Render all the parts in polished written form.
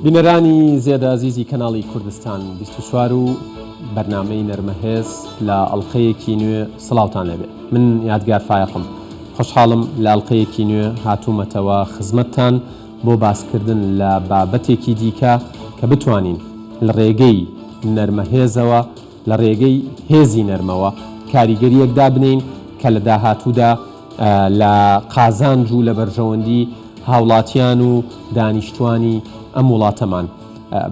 بینەرانی زێدە ئازیزی کەناڵی کوردستان 24 و بەرنامەی نەرمەهێز لە ئەڵلقەیەکی نوێ سڵاوتان لێبێ من یادگار فایەقم خۆشحاڵم لە ئەڵلقەیەکی نوێ هاتوومەتەوە خزمەتتان بۆ باسکردن لە بابەتێکی دیکە کە بتوانین لە ڕێگەی نەرمەهێزەوە لە ڕێگەی هێزی نەرمەوە کاریگەرییەک دابنێین کە لە داهاتوودا لە قازانج و لە بەرژەوەندی هاوڵاتیان و دانیشتوانی ئەم وڵاتەمان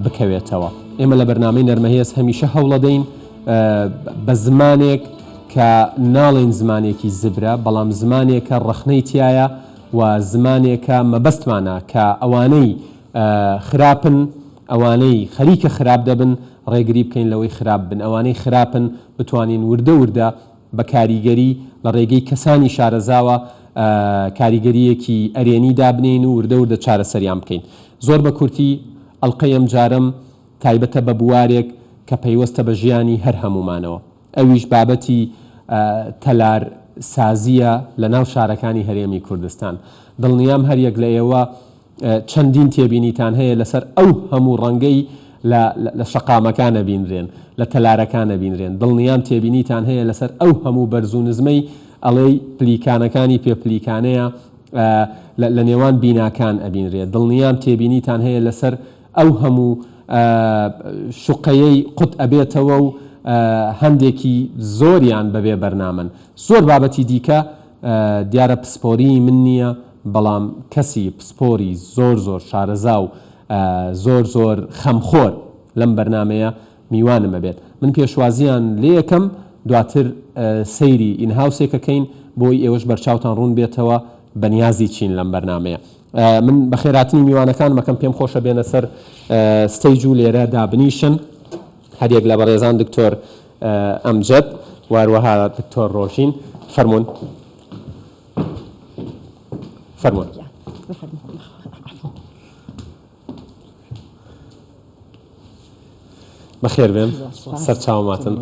بکەوێتەوە. ئێمە لە بەرنامەی نەرمەهێز هەمیشە هەوڵەدەین بە زمانێک کە ناڵێین زمانێکی زبرە، بەڵام زمانێکە ڕەخنەی تیایە و زمانێکە مەبەستمانە کە ئەوانەی خراپن، ئەوانەی خەریکە خراپ دەبن ڕێگری بکەین لەوەی خراپ بن، ئەوانەی خراپن بتوانین وردە وردە بە کاریگەری لە ڕێگەی کەسانی شارەزاوە کاریگەرییەکی ئەرێنی دابنێین و وردە وردە چارەسەریان بکەین. زۆر بە کورتی ئەڵقەی ئەمجارەم تایبەتە بە بوارێک کە پەیوەستە بە ژیانی هەر هەموومانەوە ئەویش بابەتی تەلار سازییە لە ناو شارەکانی هەرێمی کوردستان. دڵنیام هەر یەک لە ئێوە چەندین تێبینیتان هەیە لەسەر ئەو هەموو ڕەنگەی لە لە شەقامەکان ئەبینرێن، لە تەلارەکان ئەبینرێن، دڵنیام تێبینیتان هەیە لەسەر ئەو هەموو بەرز و نزمەی ئەڵێی پلیکانەکانی پێ پلیکانەیە لە لە نێوان بیناکان ئەبینرێ، دڵنیام تێبینیتان هەیە لەسەر ئەو هەموو شوقەیەی قوت ئەبێتەوە و هەندێکی زۆریان بەبێ بەرنامەن. زۆر بابەتی دیکە دیارە پسپۆریی من نییە، بەڵام کەسی پسپۆری زۆر زۆر شارەزا و زۆر زۆر خەمخۆر لەم بەرنامەیە میوانم ئەبێت. من پێشوازییان لێیەکەم، دواتر سەیری ئینهاوسێک ئەکەین بۆی ئێوەش بەرچاوتان ڕوون بێتەوە بەنیازی چین لەم بەرنامەیە. من بەخێرهاتنی میوانەکانم ئەکەم، پێم خۆشە بێنە سەر stage و لێرە دابنیشن. هەریەک لە بەڕێزان دکتۆر ئەمجەد و هەروەها دکتۆر ڕۆژین فەرموون فەرموون. بەخێر بێن سەرچاوماتن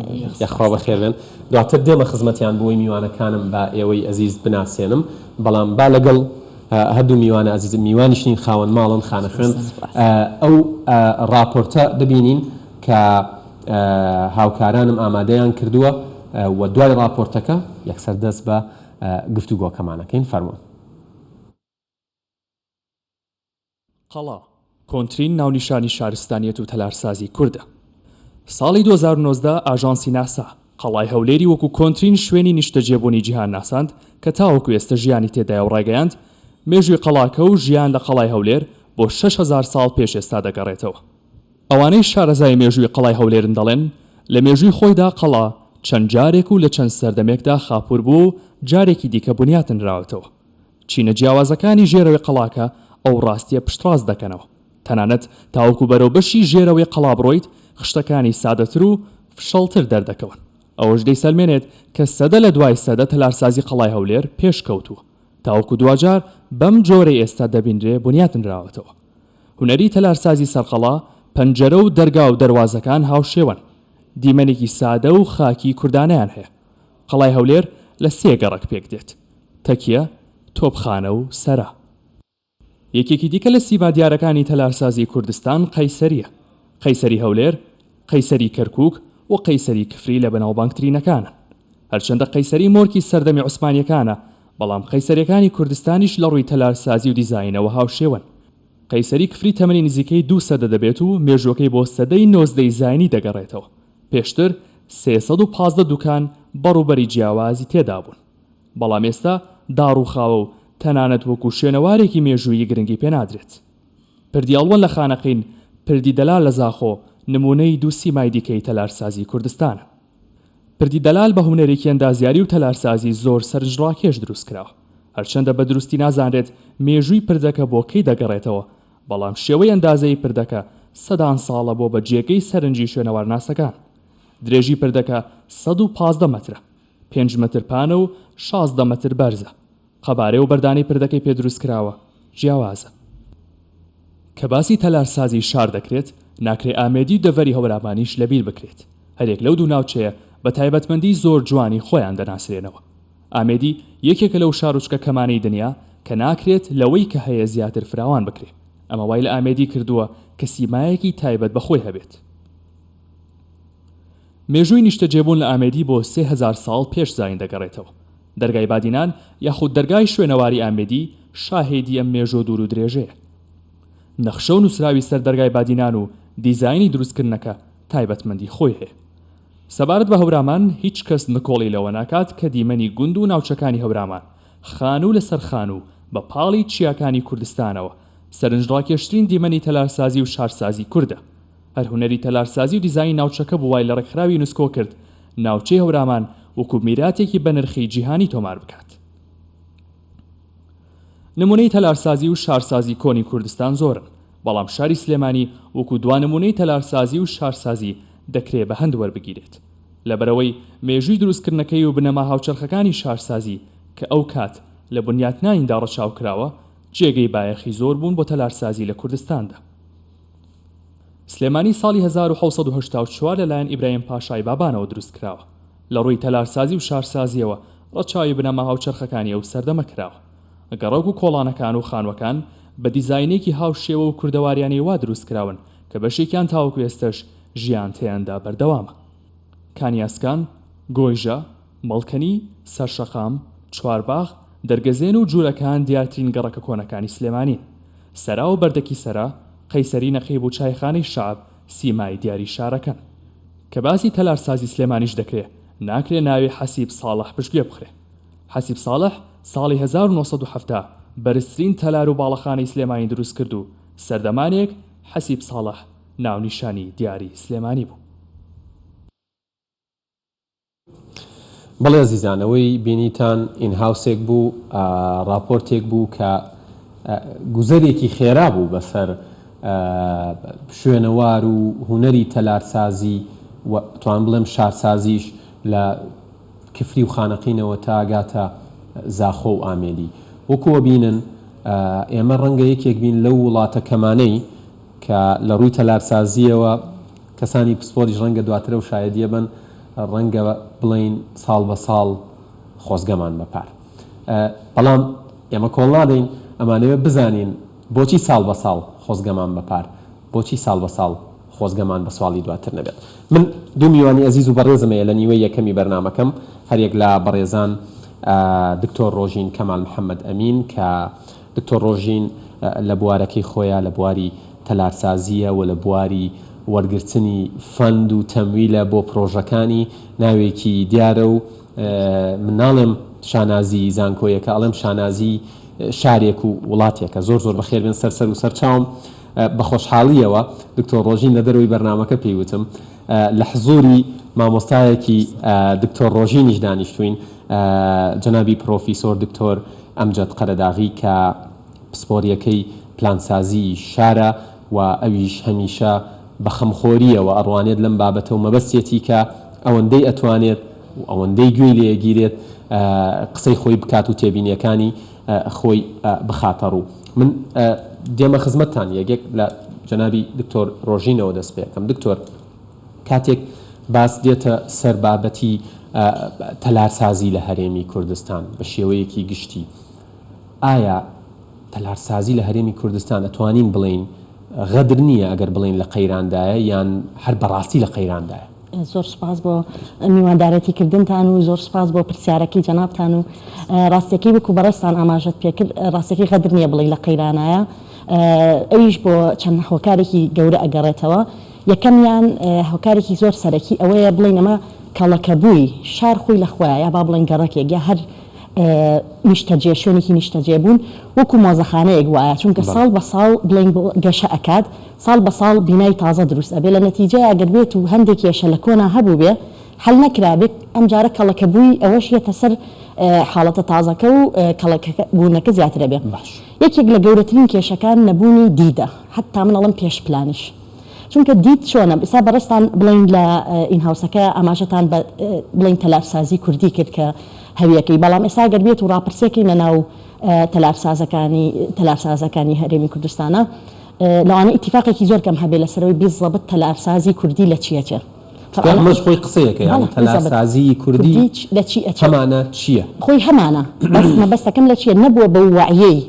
یاخوا بەخێر بێن دواتر دێمە خزمەتیان بۆی میوانەکانم بە ئێوەی ئەزیز بناسێنم بەڵام با لەگەڵ هەردوو میوانە ئەزیزم میوانیش نین خاوەن ماڵن خانەخوێن ئەو ڕاپۆرتە ببینین کە هاوکارانم ئامادەیان کردووە و دوای ڕاپۆرتەکە یەکسەر دەست بە گفتوگۆکەمان ئەکەین فەرموون. قەڵا، کۆنترین ناونیشانی شارستانیەت و تەلارسازی کوردە. ساڵی 2019 ئاژانسی ناسا، قەڵای هەولێری وەکو کۆنترین شوێنی نیشتەجێبوونی جیهان ناساند کە تاوەکو ئێستە ژیانی تێدایە و ڕایگەیاند، مێژووی قەڵاکە و ژیان لە قەڵای هەولێر بۆ 6000 ساڵ پێش ئێستا دەگەڕێتەوە. ئەوانەی شارەزای مێژووی قەڵای هەولێرن دەڵێن، لە مێژووی خۆیدا قەڵا چەند جارێک و لە چەند سەردەمێکدا خاپوور بووە و جارێکی دیکە بنیاتنراوەتەوە. چینە جیاوازەکانی ژێرەوەی قەڵاکە ئەو ڕاستییە پشتڕاست دەکەنەوە. تەنانەت تاوەکو بەرەو بەشی ژێرەوەی قەڵا بڕۆیت، خشتەکانی سادەتر و فشەڵتر دەردەکەون. ئەوەش دەیسەلمێنێت کە سەدە لە دوای سەدە تەلارسازی قەڵای هەولێر پێشکەوتووە، تاوەکو دواجار بەم جۆرەی ئێستا دەبینرێ بنیاتنراوەتەوە. هونەری تەلارسازی سەرقەڵا، پەنجەرە و دەرگا و دەروازەکان هاوشێوەن. دیمەنێکی سادە و خاکی کوردانەیان هەیە. قەڵای هەولێر لە سێ گەڕەک پێکدێت، تەکیە، تۆپخانە و سەرا. یەکێکی دیکە لە سیما دیارەکانی تەلارسازی کوردستان قەیسەرییە. قەیسەری هەولێر، قەیسەری کەرکووک و قەیسەری کفری لە بەناوبانگترینەکانن. هەرچەندە قەیسەری مۆرکی سەردەمی عوسمانییەکانە، بەڵام قەیسەرییەکانی کوردستانیش لە ڕووی تەلارسازی و دیزاینەوە هاوشێوەن. قەیسەری کفری تەمەنی نزیکەی دوو سەدە دەبێت و مێژووەکەی بۆ سەدەی نۆزدەی زاینی دەگەڕێتەوە. پێشتر 315 دوکان بە ڕووبەری جیاوازی تێدابوون، بەڵام ئێستا داڕووخاوە و تەنانەت وەکو شوێنەوارێکی مێژوویی گرنگی پێنادرێت. پردی ئەڵوەن لە خانەقین، پردی دەلال لە زاخۆ نموونەی دوو سیمای دیکەی تەلارسازی کوردستانە. پردی دەلال بە هونەرێکی ئەندازیاری و تەلارسازی زۆر سەرنجڕاکێش دروستکراوە. هەرچەندە بە دروستی نازانرێت مێژووی پردەکە بۆ کەی دەگەڕێتەوە، بەڵام شێوەی ئەندازەیی پردەکە سەدان ساڵە بۆ بە جێگەی سەرنجی شوێنەوارناسەکان. درێژی پردەکە 115 مەترە، پێنج مەتر پانە و 16 مەتر بەرزە. قەبارەی و بەردانەی پردەکەی پێ دروستکراوە جیاوازە. کە باسی تەلارسازی شار دەکرێت، ناکرێ ئامێدی و دەڤەری هەورامانیش لەبیر بکرێت. هەریەک لەو دوو ناوچەیە بە تایبەتمەندی زۆر جوانی خۆیان دەناسرێنەوە. ئامێدی یەکێکە لەو شارۆچکە کەمانەی دنیا کە ناکرێت لەوەی کە هەیە زیاتر فراوان بکرێ. ئەمە وای لە ئامێدی کردووە کە سیمایەکی تایبەت بە خۆی هەبێت. مێژووی نیشتەجێبوون لە ئامێدی بۆ 3000 ساڵ پێش زایین دەگەڕێتەوە. دەرگای بادینان یاخود دەرگای شوێنەواری ئامێدی شاهێدی ئەم مێژووە دوور و درێژەیە. نەخشە و نووسراوی سەر دەرگای بادینان و دیزاینی دروستکردنەکە تایبەتمەندی خۆی هەیە. سەبارەت بە هەورامان هیچ کەس نکۆڵی لەوە ناکات کە دیمەنی گوند و ناوچەکانی هەورامان خانوو لەسەر خانوو بە پاڵی چیاکانی کوردستانەوە سەرنجڕاکێشترین دیمەنی تەلارسازی و شارسازی کوردە. هەر هونەری تەلارسازی و دیزاینی ناوچەکە بوو وای لە ڕێکخراوی یونسکۆ کرد ناوچەی هەورامان وەکو میراتێکی بەنرخی جیهانی تۆمار بکات. نمونەی تەلارسازی و شارسازی کۆنی کوردستان زۆرن، بەڵام شاری سلێمانی وەکو دوا نمونەی تەلارسازی و شارسازی دەکرێ بە هەند وەربگیرێت. لەبەرئەوەی مێژووی دروستکردنەکەی و بنەما هاوچەرخەکانی شارسازی کە ئەو کات لە بنیاتنانیدا ڕەچاو کراوە، جێگەی بایەخی زۆر بوون بۆ تەلارسازی لە کوردستاندا. سلێمانی ساڵی 1784 لەلایەن ئیبراهیم پاشای بابانەوە دروست کراوە. لە ڕووی تەلارسازی و شارسازییەوە ڕەچاوی بنەما هاوچەرخەکانی ئەو سەردەمە کراوە. گەڕەک و کۆڵانەکان و خانووەکان بە دیزاینێکی هاوشێوە و کوردەواریانەی وا دروست کراون کە بەشێکیان تاوەکو ئێستەش ژیان تێیاندا بەردەوامە. کانیاسکان، گۆیژە، مەڵکەنی، سەرشەقام، چوارباخ، دەرگەزێن و جوورەکان دیارترین گەڕەکە کۆنەکانی سلێمانین. سەرا و بەردەکی سەرا، قەیسەری نەقیب و چایخانەی شەعب سیمای دیاری شارەکەن. کە باسی تەلارسازی سلێمانیش دەکرێ، ناکرێ ناوی حەسیب ساڵح پشتگوێ بخرێ. حەسیب ساڵح ساڵی 1970 بەرزترین تەلار و باڵەخانەی سلێمانی دروست کرد و سەردەمانێک حەسیب ساڵح ناونیشانی دیاری سلێمانی بوو. بەڵێ ئەزیزان ئەوەی بینیتان ئین هاوسێک بوو ڕاپۆرتێک بوو کە گوزەرێکی خێرا بوو بەسەر شوێنەوار و هونەری تەلارسازی و توان بڵێم شارسازیش لە کفری و خانەقینەوە تا گاتە زاخۆ و ئامێدی وەکووە بینن ئێمە ڕەنگە یەکێک بین لەو وڵاتە کەمانەی کە لە ڕووی تەلارسازییەوە کەسانی پسپۆریش ڕەنگە دواتر ئەو شایەدییە بەن، ڕەنگە بڵێین ساڵ بە ساڵ خۆزگەمان بە پار. بەڵام ئێمە کۆڵ نادەین، ئەمانەوێت بزانین بۆچی ساڵ بە ساڵ خۆزگەمان بە پار، بۆچی ساڵ بە ساڵ خۆزگەمان بە سواڵی دواتر نەبێت. من دوو میوانی ئەزیز و بەڕێزم هەیە لە نیوەی یەکەمی بەرنامەکەم، هەریەک لە بەڕێزان دکتۆر ڕۆژین کەمال محەمەد ئەمین کە دکتۆر ڕۆژین لە بوارەکەی خۆیا لە بواری تەلارسازییە و لە بواری وەرگرتنی فەند و تەمویلە بۆ پرۆژەکانی ناوێکی دیارە و من ناڵێم شانازی زانکۆیەکە ئەڵێم شانازی شارێک و وڵاتێکە زۆر زۆر بەخێر بێن سەر سەر و سەر چاوم بە خۆشحاڵیەوە دکتۆر ڕۆژین لە دەرەوەی بەرنامەکە پێی وتم لە حزوری مامۆستایەکی دکتۆر ڕۆژینیش دانیشتوین جەنابی پرۆفیسۆر دکتۆر ئەمجەد قەرەداغی کە پسپۆریەکەی پلانسازیی شارە و ئەویش هەمیشە بە خەمخۆرییەوە ئەڕوانێت لەم بابەتە و مەبەستیەتی کە ئەوەندەی ئەتوانێت و ئەوەندەی گوێی لێ ئەگیرێت قسەی خۆی بکات و تێبینیەکانی خۆی بخاتە ڕوو. من دێمە خزمەتتان یەک یەک لە جەنابی دکتۆر ڕۆژینەوە دەست پێ ئەکەم. دکتۆر کاتێک باس دێتە سەر بابەتی تەلارسازی لە هەرێمی کوردستان بە شێوەیەکی گشتی ئایا تەلارسازی لە هەرێمی کوردستان ئەتوانین بڵێین غەدر نییە ئەگەر بڵێین لە قەیراندایە یان هەر بەڕاستی لە قەیراندایە؟ زۆر سوپاس بۆ میواندارێتی کردنتان و زۆر سوپاس بۆ پرسیارەکەی جەنابتان و ڕاستیەکەی وەکو بەڕێزتان ئاماژەت پێکرد ڕاستیەکەی غەدر نییە بڵێی لە قەیرانایە ئەویش بۆ چەند هۆکارێکی گەورە ئەگەڕێتەوە یەکەمیان هۆکارێکی زۆر سەرەکی ئەوەیە بڵێین ئەمە کەڵەکەبووی شار خۆی لە خۆیان یا با بڵێن گەڕەکێک یا هەر نیشتەجێ شوێنێکی نیشتەجێ بوون وەکو مۆزەخانەیەک وایە چونکە ساڵ بە ساڵ بڵێین گەشە ئەکات ساڵ بە ساڵ بینای تازە دروست ئەبێ لە نەتیجەیا گەر بێت و هەندێک کێشە لە کۆنا هەبووبێ حەل نەکرابێ ئەمجارە کەڵەکەبووی ئەوەش یەتە سەر حاڵەتە تازەکە و کەڵەکەبوونەکە زیاتر ئەبێ یەکێک لە گەورەترین کێشەکان نەبوونی دیدە حەتتا من ئەڵێم پێش پلانیش چونکە دید چۆنە ئیستا بەڕێزتان بڵێین لە ئین هاوسەکە ئاماژەتان بە بڵێین تەلارسازی کوردی کرد کە هەویەکەی بەڵام ئێستا گەر بێت و ڕاپرسیەکەی لە ناو تەلارسازەکانی تەلارسازەکانی هەرێمی کوردستانە لەوانەیە ئیتیفاقێکی زۆر کەم هەبێ لەسەرەوەی بیزەبت تەلارسازی کوردی لە چی ئەچێ. چونکە ئەمەش خۆی قسەیەکە یانی تەلارسازیی کوردی لە چی ئەچێ هەمانە چییە؟ خۆی هەمانە بەس مەبەستەکەم لە چییە نەبووە بەو وەعیەی.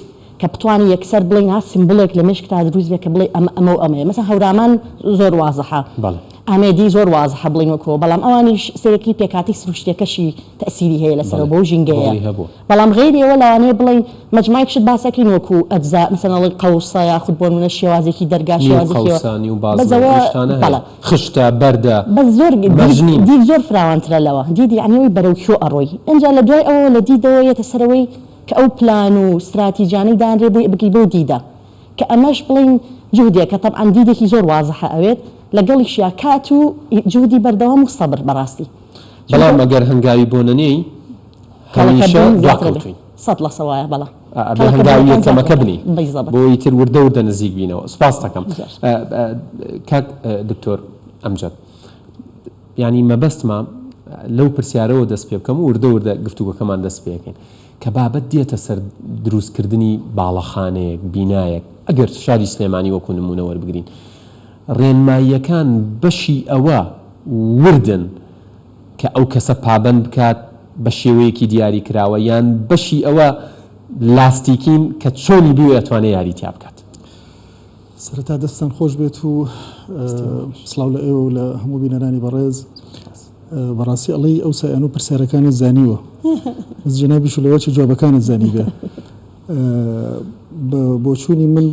کە بتوانی یەکسەر بڵێی ها سیمبولێک لە مێشکتا دروست بێ کە بڵێی ئەمە ئەمە و ئەمەیە مەسەن هەورامان زۆر وازحە بەڵێ. ئامێدی زۆر وازحە بڵێین وەکوو بەڵام ئەوانیش سەیرەکی پێکهاتەی سروشتیەکەشی تەئسیری هەیە لەسەرەوە بەڵێ بەو ژینگەیە ڕۆڵی هەبووە. بەڵام غەیری ئەوە لەوانەیە بڵێین مەجموعێک شت باس ئەکەین وەکوو ئەجزا مەسەن ئەڵێی قەوسە یاخود بۆ نموونە شێوازێکی دەرگا نیو شێوازێکی قەوسە نیو بەس بازنە ئەوە ئەم شتانە هەیە بەڵێ. خشتە بەردە بەس زۆر مەرج دید نین. دید زۆر فراوانترە لەوە دید یەعنی ئەوەی بەرەو کوێ ئەڕۆی ئینجا لە دوای ئەوەوە لە دیدەوە یەتە سەرەوەی کە ئەو پلان و ستراتیجانەی دانرێ بۆی بگەی بەو دیدە کە ئەمەش بڵێین جوهدێکە تەبعەن دیدێکی زۆر وازحە ئەوێت لەگەڵیشیا کات و جوهدی بەردەوام و سەبر بەڕاستی چونکە بەڵام ئەگەر هەنگاوی بۆ نەنێی هەمیشە کەڵەکەبوون زیاترە بێ دواکەوتووین. سەت لەسە وایە بەڵێ ئەبێ هەنگاوی کەڵەکەبوونەکان یەکەمەکە زیاترە بنێی بیزەبت. بۆ ئیتر وردە وردە نزیک بینەوە. سوپاست دەکەم زۆر سوپاس. کاک دکتۆر ئەمجەد. یانی مەبەستمە لەو پرسیارەوە دەست پێ بکەم و وردە وردە گفتوگۆکەمان دەست پێ ئەکەین کە بابەت دێتە سەر دروستکردنی باڵەخانەیەک، بینایەک، ئەگەر شاری سلێمانی وەکو نموونە وەربگرین، ڕێنماییەکان بەشی ئەوە وردن کە ئەو کەسە پابەند بکات بە شێوەیەکی دیاری کراوە یان بەشی ئەوە لاستیکین کە چۆنی بوێ ئەتوانێ یاری تیا بکات؟ سەرەتا دەستتان خۆش بێت و سڵاو لە ئێوە و لە هەموو بینەرانی بەڕێز. بەڕاستی ئەڵێی ئەو سایان و پرسیارەکانت زانیوە بەس جەنابیش لەوە چ جوابەکانت زانیبێ. بە بۆچوونی من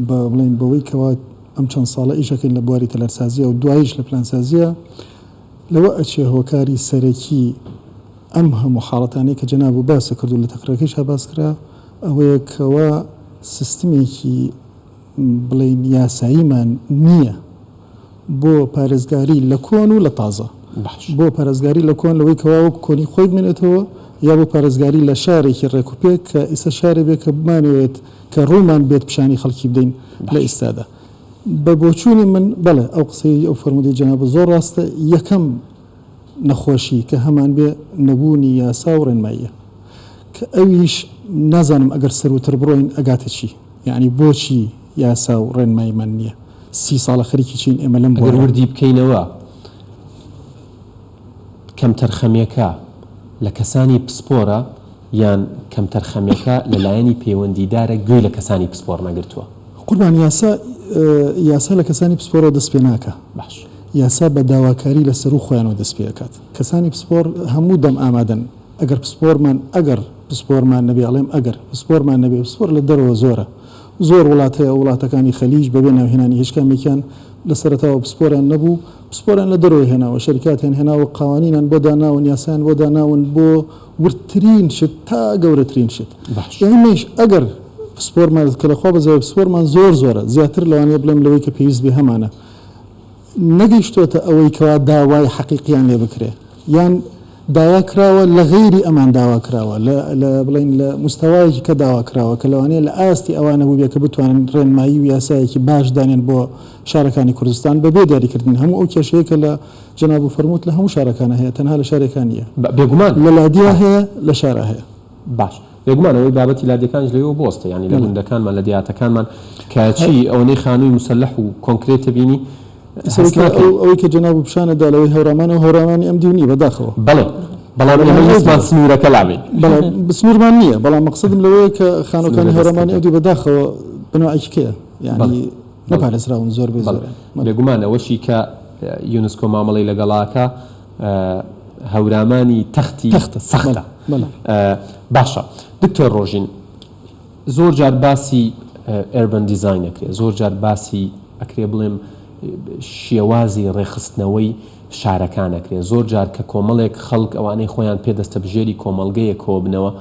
بە بڵێن بەوەی کەوا ئەم چەند ساڵە ئیشەکەین لە بواری تەلارسازیە و دواییش لە پلانسازیە لەوە ئەچێ هۆکاری سەرەکی ئەم هەموو حاڵەتانەی کە جەناب و باسە کردو لە تەقریرەکەیشا باس کرا ئەوەیە کەوا سیستمێکی بڵێین یاساییمان نییە بۆ پارێزگاری لە کۆن و لە تازە باش. بۆ پارێزگاری لە کۆن لەوەی کەوا وەک کۆنی خۆی بمێنێتەوە یا بۆ پارێزگاری لە شارێکی ڕێکوپێک کە ئیستا شارێ بێ کە بمانەوێت کە ڕوومان بێت پیشانی خەڵکی بدەین لە باش. ئیستادا بە بۆچوونی من بەڵێ ئەو قسەی ئەو فەرموودەی جەنابت زۆر ڕاستە یەکەم نەخۆشی کە هەمان بێ نەبوونی یاسا و ڕێنماییە کە ئەویش نازانم ئەگەر سەرووتر بڕۆین ئەگاتە چی؟ یەعنی بۆچی یاسا و ڕێنماییمان نییە؟ سی ساڵە خەریکی چین ئێمە لەم ئەگەر بوارە؟ وردی بکەینەوە کەمتەرخەمیەکە لە کەسانی پسپۆرە یان کەمتەرخەمیەکە لە لایەنی پەیوەندیدارە گوێی لە کەسانی پسپۆڕ نەگرتووە؟ قوربان یاسا یاسا لە کەسانی پسپۆرەوە دەست پێ ناکا. باش. یاسا بە داواکاری لە سەروو خۆیانەوە دەست پێ ئەکات. کەسانی پسپۆڕ هەموو دەم ئامادەن. ئەگەر پسپۆرمان ئەگەر پسپۆرمان نەبێ ئەڵێم ئەگەر پسپۆرمان نەبێ پسپۆر لە دەرەوە زۆرە زۆر وڵات هەیە وڵاتەکانی خەلیج بەبێ ناوهێنانی هیچ کامێکیان لە سەرەتاوە پسپۆریان نەبوو پسپۆریان لە دەرەوە هێناوە شەریکاتیان هێناوە قوانینیان بۆ داناون یاسایان بۆ داناون بۆ وردترین شت تا گەورەترین شت باش. ئێمەیش ئەگەر پسپۆرمان کە لە خوا بەزەوە پسپۆرمان زۆر زۆرە زیاتر لەوانەیە بڵێم لەوەی کە پێویست بێ هەمانە نەگەیشتۆتە ئەوەی کەوا داوای حەقیقیان لێ بکرێ یان داوا کراوە لە غەیری ئەمان داوا کراوە لە لە بڵێین لە مستەوایەکی کە داوا کراوە کە لەوانەیە لە ئاستی ئەوانە بووبێ کە بتوانن ڕێنمایی و یاسایەکی باش دانێن بۆ شارەکانی کوردستان بە بێ دیاریکردنی هەموو ئەو کێشەیە کە لە جەناب و فەرمووت لە هەموو شارەکانە هەیە تەنها لە شارێکان نییە بێگومان لە لادیا هەیە لە شارا هەیە. باش بێگومان ئەوەی بابەتی لادێکانیش لەوێوە بوەستێ یانی لە گوندەکانمان لە دێهاتەکانمان کە چی ئەوەنەی خانووی موسەلەح و کۆنکرێتە بینی هەست ناکەی. ئەوەی کە جەنابت پیشانت دا لەوەی هەورامانەوە هەورامانی ئەم دیو نییە بەداخەوە. بەڵێ بەڵام ئێمە ویستمان سنوورەکە لابەین. بەڵێ سنوورمان نییە بەڵام مەقسەدم لەوەیە کە خانووەکانی هەورامانی ئەو دیو بەداخەوە بنەوعێکی کەیە یانی نەپارێزراون زۆربەی زۆریان. بێگومان ئەوەشی کە یونسکۆ مامەڵەی لەگەڵاکە هەورامانی تەختی سەختە. باشە دکتۆر ڕۆژین زۆر جار باسی urban design ئەکرێ زۆر جار باسی ئەکرێ بڵێم شێوازی ڕێکخستنەوەی شارەکان ئەکرێ زۆر جار کە کۆمەڵێک خەڵک ئەوانەی خۆیان پێ دەستەبژێری کۆمەڵگەیەک کۆبنەوە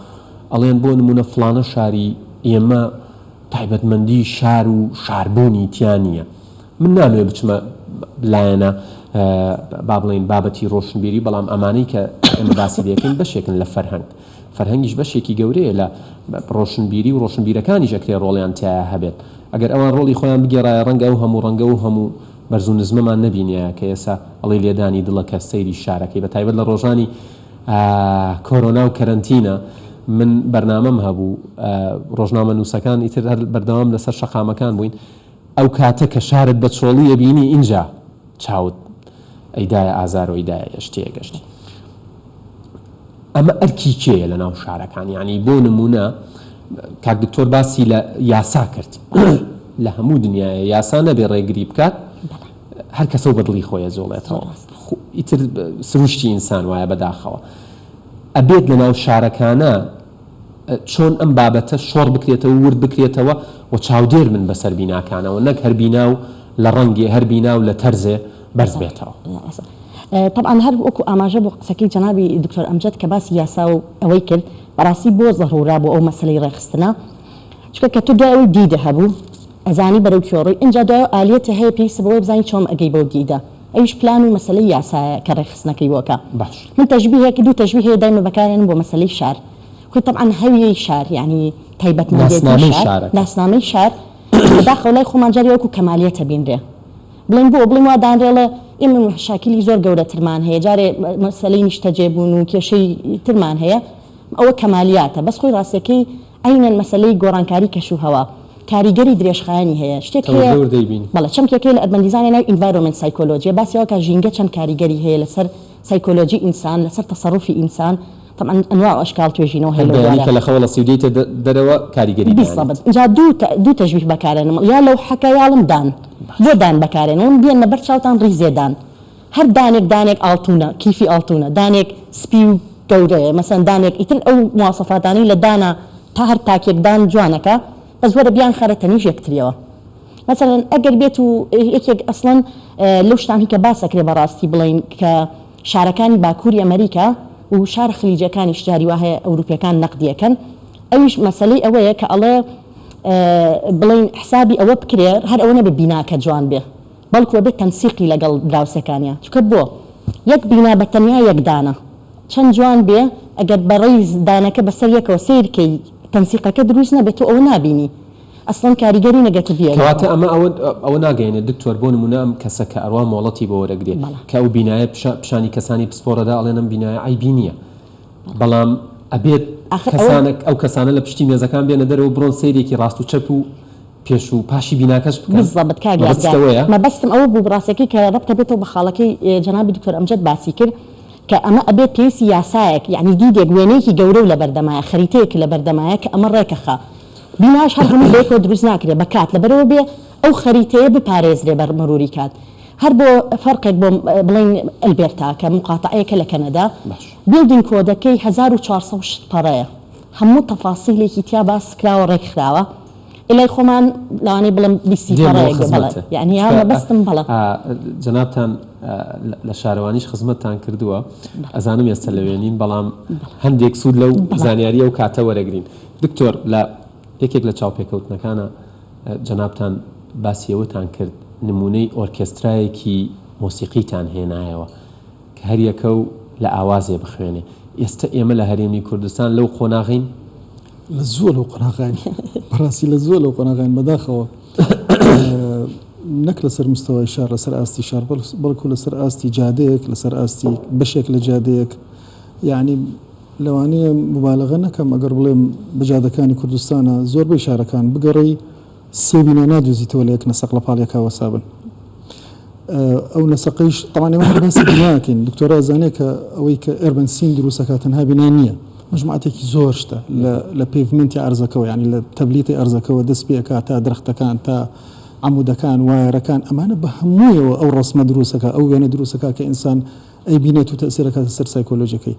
ئەڵێن بۆ نمونە فڵانە شاری ئێمە تایبەتمەندی شار و شاربوونی تیا نییە من نامەوێ بچمە لایەنە با بڵێین بابەتی ڕۆشنبیری، بەڵام ئەمانەی کە ئێمە باسی دەکەین بەشێکن لە فەرهەنگ. فەرهەنگیش بەشێکی گەورەیە لە ڕۆشنبیری و ڕۆشنبیرەکانیش ئەکرێ ڕۆڵیان تیایا هەبێت. ئەگەر ئەوان ڕۆڵی خۆیان بگێڕایە ڕەنگە ئەو هەموو ڕەنگە و هەموو بەرز و نزمەمان نەبینیایە کە ئێسا ئەڵێی لێدانی دڵە کە سەیری شارەکەی بە تایبەت لە ڕۆژانی کۆرۆنا و کەرەنتینە من بەرنامەم هەبوو ڕۆژنامەنووسەکان ئیتر هەر بەردەوام لەسەر شەقامەکان بووین ئەو کاتە کە شارت بە چۆڵی ئەبینی ئینجا چاوت ئەیدایە ئازار و ئەیدایە ئێش تێگەشتی ئەمە ئەرکی کێیە لە ناو شارەکان یعنی بۆ نمونە. کاک دکتۆر باسی لە یاسا کرد لە هەموو دنیاە یاسا نەبێ ڕێگری بکات هەر کەسە و بەدڵی خۆی ئەجوڵێتەوە ئیتر سروشتی ئینسان وایە بەداخەوە ئەبێت لە ناو شارەکانە چۆن ئەم بابەتە شۆڕ بکرێتەوە ورد بکرێتەوە و چاودێر بن بەسەر بیناکانەوە نەک هەر بینا و لە ڕەنگێ هەر بینا و لە تەرزێ بەرز بێتەوە. تەبعەن هەر وەکو ئاماژە بۆ قسەکەی جەنابی دکتۆر ئەمجەد کە باسی یاسا و ئەوەی کرد بەڕاستی بۆ زەڕورە بۆ ئەو مەسەلەی ڕێکخستنە چونکە کە تۆ دوای ئەوەی دیدە هەبوو ئەزانی بەرەو کوێ ڕۆی ئینجا دوای ئەو ئالیەتە هەیە پێویستە بەوەی بزانی چۆن ئەگەی بەو دیدە ئەویش پلان و مەسەلەی یاسایە کە ڕێکخستنەکەی بۆ ئەکا باش. من تەشبیهێک دوو تەشبیه هەیە دایمە بەکارێنم بۆ مەسەلەی شار خۆی تەبعەن هەویەی شار یانی تایبەتمەندێتی ناسنامەی شار شارەکە. ناسنامەی شار بەداخەوە لای خۆمان جاری وەکو کەمالیەت ئەبینرێ بڵێین بۆ؟ بڵێین وا دانرێڵێ ئێمە مەشاکیلی زۆر گەورەترمان هەیە، جارێ مەسەلەی نیشتەجێبوون و کێشەی ترمان هەیە، ئەوە کەمالیاتە، بەس خۆی ڕاستیەکەی عەینەن مەسەلەی گۆڕانکاری کەش و هەوا کاریگەری درێژخایەنی هەیە، شتێک هەیە تەور دەیبینی. بەڵێ چەمکێک هەیە لە urban design ناوی environment psychology ە، باسی ئەوە کە ژینگە چەند کاریگەری هەیە لەسەر سایکۆلۆجی ئینسان، لەسەر تەسەروفی ئینسان، تەبعەن ئەنواع و ئەشکال توێژینەوە هەیە هەر لەو بەیانی بوارە. کە لە خەوە ڵەسی و دێیتە دەرەوە کاریگەری دانێت. بیزەبت. ئینجا دوو دوو تەشبیه بەکارێنم یا لەوحەکە یاڵم دان. بۆ دان بەکارێنم بێننە بەر چاوتان ڕیزێ دان. هەر دانێک دانێک ئاڵتونە، کیفی ئاڵتونە، دانێک سپی و گەورەیە، مەسەلەن دانێک ئیتر ئەو مواسەفاتانەی لە دانا تا هەر تاکێک دان جوانەکە، بەس وەرە بیانخەرە تەنیش یەکتریەوە. مەسەلەن ئەگەر بێت و یەکێک ئەسڵەن لەو شتانەی کە باس ئەکرێ بەڕاستی بڵێین کە شارەکانی باکووری ئەمەریکا و شارە خلیجیەکانیش جاری وا هەیە ئەوروپیەکان نەقدی ئەکەن ئەویش مەسەلەی ئەوەیە کە ئەڵێ بڵێین حسابی ئەوە بکرێ هەر ئەوە نەبێ بیناکە جوان بێ بەڵکو ئەبێ تەنسیقی لەگەڵ دراوسێکانیا چونکە بۆ یەک بینا بە تەنیا یەک دانە چەند جوان بێ ئەگەر بە ڕیز دانەکە بەسەر یەکەوە سەیر کەی تەنسیقەکە دروست نەبێ تۆ ئەوە نابینی ئەسڵەن کاریگەری نەگەتڤیە کەواتە ئەمە ئەوە ئەوە ناگەیەنێت دکتۆر بۆ نمونە ئەم کەسە کە ئەروا مۆڵەتی بۆ وەرەگرێ بەڵێ. کە ئەو بینایە پیشا پیشانی کەسانی پسپۆڕ ئەدا ئەڵێن ئەم بینایە عەیبی نییە بەڵام ئەبێت ئاخر ئەوە کەسانە ئەو کەسانە لە پشتی مێزەکان بێنە دەرەوە بڕۆن سەیرێکی ڕاست و چەپ و پێش و پاشی بیناکەش بکەن بالضبط کاک مەبەستت یادگار ئەوەیە؟ مەبەستم ئەوە بوو ڕاستەکەی کە ڕەبتە بێتەوە بە خاڵەکەی جەنابی دکتۆر ئەمجەد باسی کرد کە ئەمە ئەبێت پێویستی یاسایەک یەعنی دیدێک وێنەیەکی گەورەو لەبەردەمایە خەریتەیەک لەبەردەمایە کە ئەمە ڕێکەخا بیناش هەر هەمووی بەیەکەوە دروست ناکرێ بە کات لەبەرئەوە بێ ئەو خەریتەیە بپارێزرێ بە مروری کات هەر بۆ فەرقێک بۆ بڵێین ئەلبێرتا کە موقاتەعەیەکە لە کەنەدا باش. building code ەکەی 1400 شت پەڕەیە هەموو تەفاسیلێکی تیا باس کراوە ڕێک خراوە ئلای خۆمان لەوانەیە بڵێم بیستی دێمەوە پەڕەیەک بێ بەڵێ خزمەتت یانی ها چونکە مەبەستم بەڵێ. ئا جەنابتان لە شارەوانیش خزمەتتان کردووە ئەزانم ئێستا لەوێ نین بەڵام هەندێک سوود لەو بەڵێ. زانیارییە و کاتە وەرەگرین. دکتۆر لە یەکێک لە چاوپێکەوتنەکانا جەنابتان باسی ئەوەتان کرد نموونەی ئۆرکێسترایەکی مۆسیقیتان هێنایەوە کە هەر یەکە و لە ئاوازێ بخوێنێ ئێستە ئێمە لە هەرێمی کوردستان لەو قۆناغەین؟ لە زووە لەو قۆناغاین بەڕاستی لە زووە لەو قۆناغاین بەداخەوە نەک لەسەر مستەوای شار لەسەر ئاستی شار بەڵکو لەسەر ئاستی جادەیەک لەسەر ئاستی بەشێک لە جادەیەک یعنی لەوانەیە موبالەغە نەکەم ئەگەر بڵێم بە جادەکانی کوردستانا زۆربەی شارەکان بگەڕێی سێ بینا نادۆزیتەوە لە یەک نەسەق لە پاڵ یەکا وەسابن. ئەو نەسەقەیش تەبعەن ئێمە هەر باسی بینا ئەکەین دکتۆرە ئەزانێ کە ئەوەی کە urban scene دروست ئەکات تەنها بینا نییە مەجموعەتێکی زۆر شتە لە لە pavement ی ئەرزەکەوە یانی لە تەبلیتی ئەرزەکەوە دەست پێ ئەکات تا درەختەکان تا عەمودەکان وایەرەکان ئەمانە بە هەموویەوە ئەو ڕەسمە دروست ئەکا ئەو وێنە دروست ئەکا کە ئینسان ئەیبینێت و تەئسیر ئەکاتە سەر سایکۆلۆژیەکەی.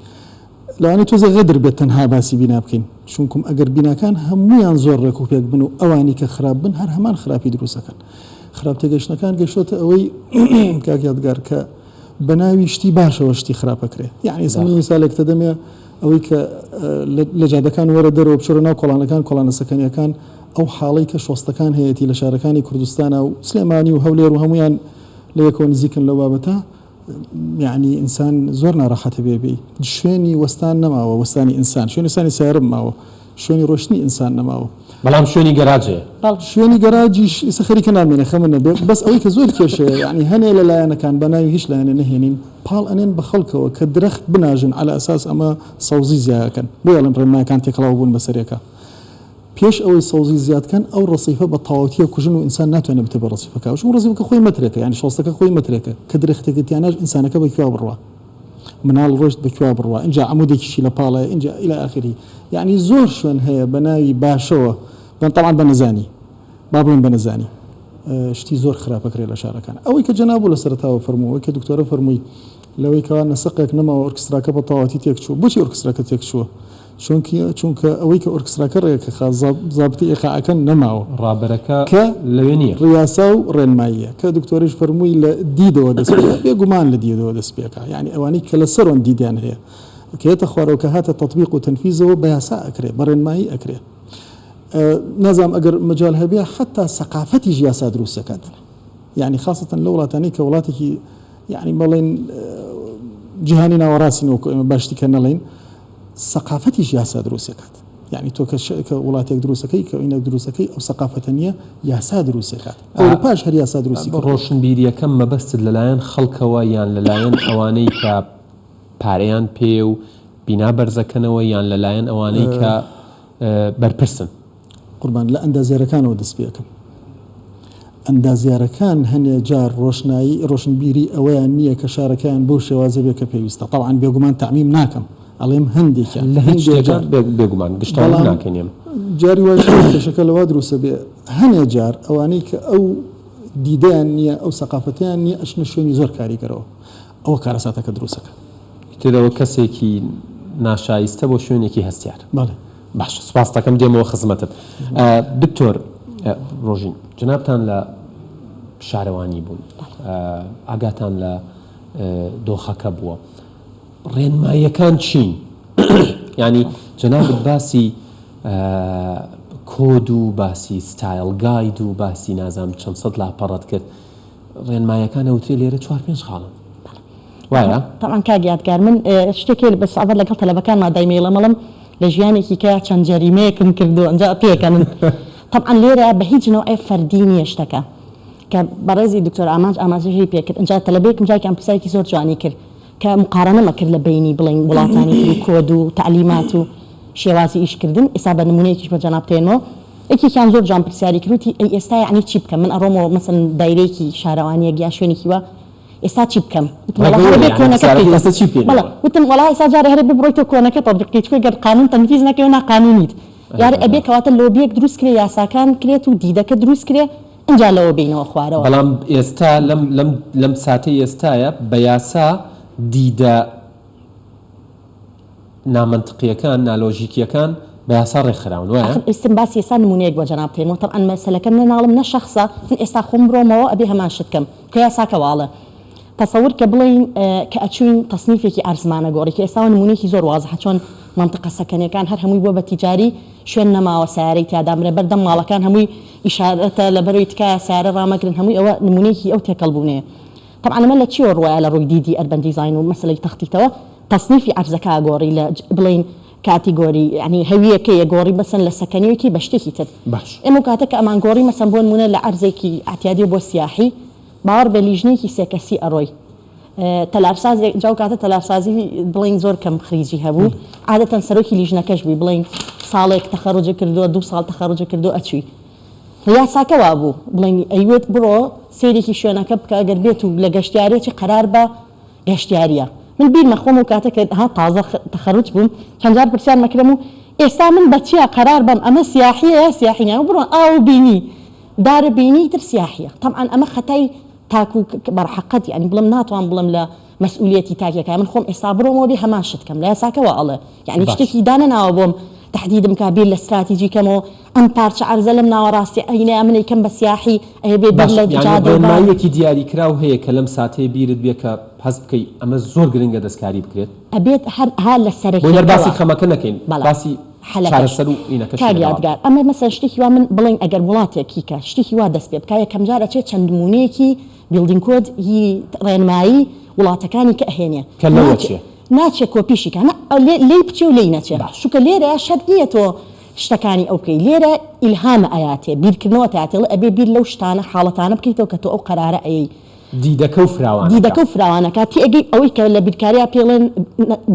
لەوانەیە تۆزێک غەدر بێت تەنها باسی بینا بکەین، چونکوم ئەگەر بیناکان هەموویان زۆر ڕێک و پێک بن و ئەوانی کە خراپ بن هەر هەمان خراپی دروست ئەکەن. خراپ تێگەیشتنەکان گەیشتۆتە ئەوەی کاک یادگار کە بە ناوی شتی باشەوە شتی خراپ ئەکرێ. یەعنی ئێستا من میسالێک تەدەمێ ئەوەی کە لە جادەکان وەرە دەرەوە بچۆرە ناو کۆڵانەکان کۆڵانە سەکەنیەکان ئەو حاڵەی کە شۆستەکان هەیەتی لە شارەکانی کوردستانا و سلێمانی و هەولێر و هەموویان لە یەکەوە نزیکن لەو بابەتە یەعنی ئینسان زۆر ناڕەحەتە بێ بێی شوێنی وەستان نەماوە وەستانی ئینسان شوێنی وەستانی سەیارە ماوە شوێنی ڕۆشتنی ئینسان نەماوە. بەڵام شوێنی گەراج هەیە. شوێنی گەراجیش ئیستا خەریکە نامێنێ خەمت نەبێ بەس ئەوەی کە زۆر کێشەیە یەعنی هەنێ لە لایەنەکان بە ناوی هیچ لایەنێ نەهێنین پاڵ ئەنێن بە خەڵکەوە کە درەخت بناژن عەلە ئەساس ئەمە سەوزی زیایەکەن بۆیە ئەڵێم ڕێنمایەکان تێکەڵاو بوون بەسەرێکا پێش ئەوەی سەوزی زیاد کەن ئەو ڕەسیفە بە تەواوەتی ئەکوژن و ئینسان ناتوانێ بتێ بە ڕەسیفەکە چونکە ڕەسیفەکە خۆی مەترێکە یانی شۆستەکە خۆی مەترێکە کە درەختێکت تیا ناشت ئینسانەکە بە کوێ بڕوا. مناڵ ڕۆشت بە کوێ بڕوا ئینجا عەمودێکیشی لە پاڵەیە ئینجا الی آخره یەعنی زۆر شوێن هەیە بە ناوی باشەوە بەن تەبعەن بە نەزانی با بڵێم بە نەزانی شتی زۆر خراپ ئەکرێ لە شارەکان ئەوەی کە جەنابو لە سەرەتاوە فەرموو ئەوەی کە دکتۆرە فەرمووی لەوەی کەوا نەسەقێک نەماوە ئۆرکستراکە بە تەواوەتی تێکچووە بۆچی ئۆرکستراکە تێکچووە چونکی چونکە ئەوەی کە ئۆرکستراکە ڕێکەخا زابتی ئیقاعەکە نەماوە. ڕابەرەکە کە لەوێ نییە. ڕیاسا و ڕێنماییە کە دکتۆریش فەرمووی لە دیدەوە دەست پێ بێگومان لە دیدەوە دەست پێکا یانی ئەوانەی کە لە سەرۆن دیدیان هەیە کە یەتە خوارەوە کە هاتە تەتبیق و تەنفیزەوە بە یاسا ئەکرێ بە ڕێنمایی ئەکرێ نازانم ئەگەر مەجال هەبێ حەتا سەقافەتیش یاسا دروست ئەکات یانی خاسەتەن لە وڵاتانەی کە وڵاتێکی یانی بەڵێن جیهانی ناوەڕاستین وەکو ئێمە باشتی کە نەڵێین سەقافەتیش یاسا دروست ئەکات یانی تۆ کە کە وڵاتێک دروست ئەکەی کە ئینەک دروست ئەکەی ئەو سەقافەتە نییە یاسا دروست ئەکات ئەوروپاش هەر یاسا دروستی کردووە. ڕۆشنبیریەکەم مەبەستت لەلایەن خەڵکەوە یان لەلایەن ئەوانەی کە پارەیان پێیە و بینا بەرزەکەنەوە یان لەلایەن ئەوانەی کە بەرپرسن؟ قوربان لە ئەندازیارەکانەوە دەست پێ ئەکەم. ئەندازیارەکان هەنێ جار ڕۆشنایی ڕۆشنبیری ئەوەیان نییە کە شارەکەیان بەو شێوازە بێ کە پێویستە تەبعەن بێگومان تەعمیم ناکەم ئەڵێم هەندێکیان لە هیچ هەندێ شتێکا جار بێگومان گشتانە بەڵام ناکەین ئێمە. جاری وایش هەیە کێشەکە لەوە دروستە بێ هەنێ جار ئەوانەی کە ئەو دیدەیان نییە ئەو سەقافەتەیان نییە ئەچنە شوێنی زۆر کاریگەرەوە ئەوە کارەساتەکە دروستەکە. ئیتر ئەوە کەسێکی ناشایستە بۆ شوێنێکی هەستیار. بەڵێ. باشە سوپاست دەکەم دێمەوە خزمەتت. دکتۆر ڕۆژین جەنابتان لە شارەوانی بوون ئاگاتان لە دۆخەکە بووە ڕێنماییەکان چین؟ یانی جەنابت باسی کۆد و باسی style guide و باسی نازانم چەند سەد لاپەڕەت کرد ڕێنمایەکان ئەوترێ لێرە چوار پێنج خاڵن وایە؟ تەبعەن کاک یادگار من شتێک هەیە بە سەعبەت لەگەڵ تەلەبەکانما دایمە ئەڵێم ئەڵێم لە ژیانێکی کە چەند جەریمەیەکم کردووە ئینجا پێکەنن تەبعەن لێرە بە هیچ نەوعێ فەردی نییە شتەکە کە بەڕێزی دکتۆر ئامانج ئاماژەی پێ کرد ئینجا تەلەبەیەکم جارێکیان پرسیارێکی زۆر جوانی کرد کە مقارەنەمە کرد لە بەینی بڵێین وڵاتانی تر و کۆد و تەعلیمات و شێوازی ئیشکردن ئێستا بە نموونەیەکیش بە جەنابت دێنمەوە یەکێکیان زۆر جوان پرسیاری کرد وتی ئەی ئێستا یەعنی چی بکەم من ئەڕۆمەوە مەسەلەن دایرەیەکی شارەوانیەک یا شوێنێکی وا ئێستا چی بکەم وتم وەڵا هەرە بێ کۆنەکە بکەیتەوە بەڵێ وتم وەڵا ئێستا جارێ هەرە بێ بڕۆیتەوە کۆنەکە تەتبیق کەی چونکە گەر قانون تەنفیز نەکەی و ناقانونیت یارێ ئەبێ کەواتە لۆبیەک دروست کرێ یاساکان کرێت و دیدەکە دروست کرێ ئینجا لەوە بێینەوە خوارەوە. بەڵام ئێستا لەم لەم لەم ساتەی ئێستایە بە یاسا دیدە نامەنتقیەکان، نالۆژیکیەکان بە یاسا ڕێکخراون وایە؟ ئاخر ئیستم باسی ئێستا نمونەیەک بۆ جەنابت هێنمەوە تەبعەن مەسەلەکە نە ناڵم نە شەخسە من ئێستا خۆم برۆمەوە ئەبێ هەمان شت کەم کە یاساکە واڵێ تەسەور کە بڵێین کە ئەچوین تەسنیفێکی عەرزمانە گۆڕی کە ئێستاوە نمونەیەکی زۆر وازحە چۆن مەنتقە سەکەنیەکان هەر هەمووی بووە بە تیجاری شوێن نەماوە سەیارەی تیا دامرێ بەردەم ماڵەکان هەمووی ئیشارەتە لەبەرەوەی تکایە سەیارە ڕامەگرن هەمووی ئەوە نمونەیەکی ئەو تێکەڵ بوونەیە تەبعەن ئەمە لە چیەوە ڕوایە لە ڕووی دیدی urban design و مەسەلەی تەختیتەوە تەسنیفی عەرزەکە ئەگۆڕی لە بڵێین category یانی هەویەکەی ئەگۆڕی مەسەن لە سەکەنیەکی بە شتێکی تر باش. ئێمە ئەو کاتە کە ئەمانگۆڕی مەسەن بۆ نموونە لە عەرزێکی ئەعتیادیەوە بۆ سیاحی باوەڕ بێ لیژنەیەکی سێ کەسی ئەڕۆی تەلارسازێک جا ئەو کاتە تەلارسازی بڵێین زۆر کەم خریجی هەبوو عادەتەن سەرۆکی لیژنەکەش بووی بڵێین ساڵێک تەخەروجت کردووە دوو ساڵ تەخەروجت کردووە ئەچووی یاساکە وابوو بڵێین ئەیوت بڕۆ سەیرێکی شوێنەکە بکە گەر بێت و لە گەشتیارێکی قەرار بە گەشتیاریە من بیرمە خۆم ئەو کاتە کە ها تازە تەخەروج بووم چەند جار پرسیار مەکرم و ئێستا من بە چیا قەرار بەم ئەمە سیاحیە یا سیاحی نیە بڕۆ ئاو بینی دارە بینی تر سیاحیە تەبعەن ئەمە خەتای تاک و بەرحەقەت یانی بڵێم ناتوان بڵێم لە مەسئولیەتی تاکێکە من خۆم ئێستا بڕۆمەوە بێ هەمان شت کەم لە یاساکە وا ئەڵێ یانی شتێکی دانەناوە بۆم تەحدیدم کا بیر لە ستراتیجی کەمەوە ئەم پارچە عەرزە لەم ناوەڕاستی ئەینەیە من ئەیکەم بە سیاحی ئەیە بێ بیر باشە لە یانی جادە و باغ. ڕێنماییەکی دیاریکراو هەیە کە لەم ساتەیە بیرت بێ کە هەست بکەی ئەمە زۆر گرنگە دەستکاری بکرێت؟ ئەبێت هەر ها لە بۆی هەر باسی سەرەکیەکەوە خەمەکە نەکەین بەڵێ باسی حەلەکەش چارەسەر و ئینەکەشی کاک لەگەڵا یادگار بکەین. ئەمە مەسەلەن شتێکی وا من بڵێین ئەگەر وڵاتێکی کە شتێکی وا دەست پێ بکا یەکەمجار ئەچێ چەند نموونەیەکی building code ی ڕێنمایی وڵاتەکانی کە ئەهێنێ کە لەوە ناچێ چێ. ناچێ کۆپیشی کا نا لێی بچێ و لێی نەچێ باش. چونکە لێرە شەرت نییە تۆ شتەکانی ئەو بکەی لێرە ئیلهامە ئەیاتێ بیرکردنەوەت ئەیاتێ ئەڵێ ئەبێ بیر لەو شتانە حاڵەتانە بکەیتەوە کە تۆ ئەو قەرارە ئەیەی دیدەکە و فراوانەکە. دیدەکە و فراوانەکە تێئەگەی ئەوەی کە لە بیرکاریا پێی ئەڵێن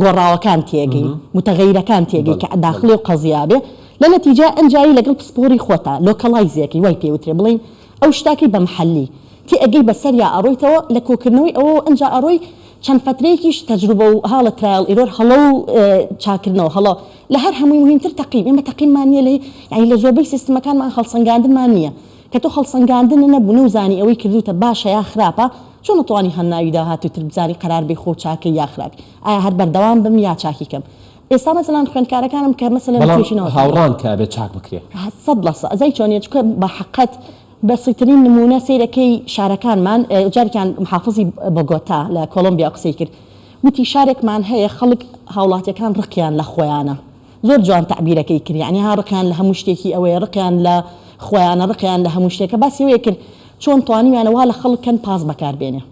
گۆڕاوەکان تێئەگەی متغیرەکان تێئەگەی کە داخڵی ئەو قەزیە بێ لە نەتیجە ئەنجایی لەگەڵ پسپۆڕی خۆتا localize ەکەی وای پێ وترێ بڵێین ئەو شتاکەی بە محەلی تێئەگەی بەسەریا ئەڕۆیتەوە لە کۆکردنەوەی ئەوەوە ئەنجا ئەڕۆی. چەند فەترەیەکیش تەجروبە و هاڵە trial error هەڵە و چاکردنەوە هەڵە لە هەر هەمووی موهیمتر تەقییم ئێمە تەقییممان نییە لە یانی لە زۆربەی سیستمەکانمان هەڵسەنگاندنمان نییە کە تۆ هەڵسەنگاندنت نەبوو نەوزانی ئەوەی کردووتە باشە یا خراپە چۆن ئەتوانی هەناوی داهاتووتر بزانی قەرار بەی خۆو چاکەی یا خراپی ئایا هەر بەردەوام بم یا چاکی کەم ئێستا مەسەلەن خوێندکارەکانم کە مەسەلەن بەڵام توێژینەوەکان. هاوڕان کە ئەبێ چاک بکرێ. 100% ئەزای چۆنیە چونکە بە حەقەت بەسیترین نموونە سەیرەکەی شارەکانمان جارێکیان محافزی بۆگۆتا لە کۆڵۆمبیا قسەی کرد وتی شارێکمان هەیە خەڵک هاوڵاتیەکان ڕقیان لە خۆیانە زۆر جوان تەعبیرەکەی کرد یانی ها ڕقیان لە هەموو شتێکی ئەوەیە ڕقیان لە خۆیانە ڕقیان لە هەموو شتێکە باسی ئەوەی کرد چۆن توانیویانە وا لە خەڵک کەن پاس بەکار بێنێ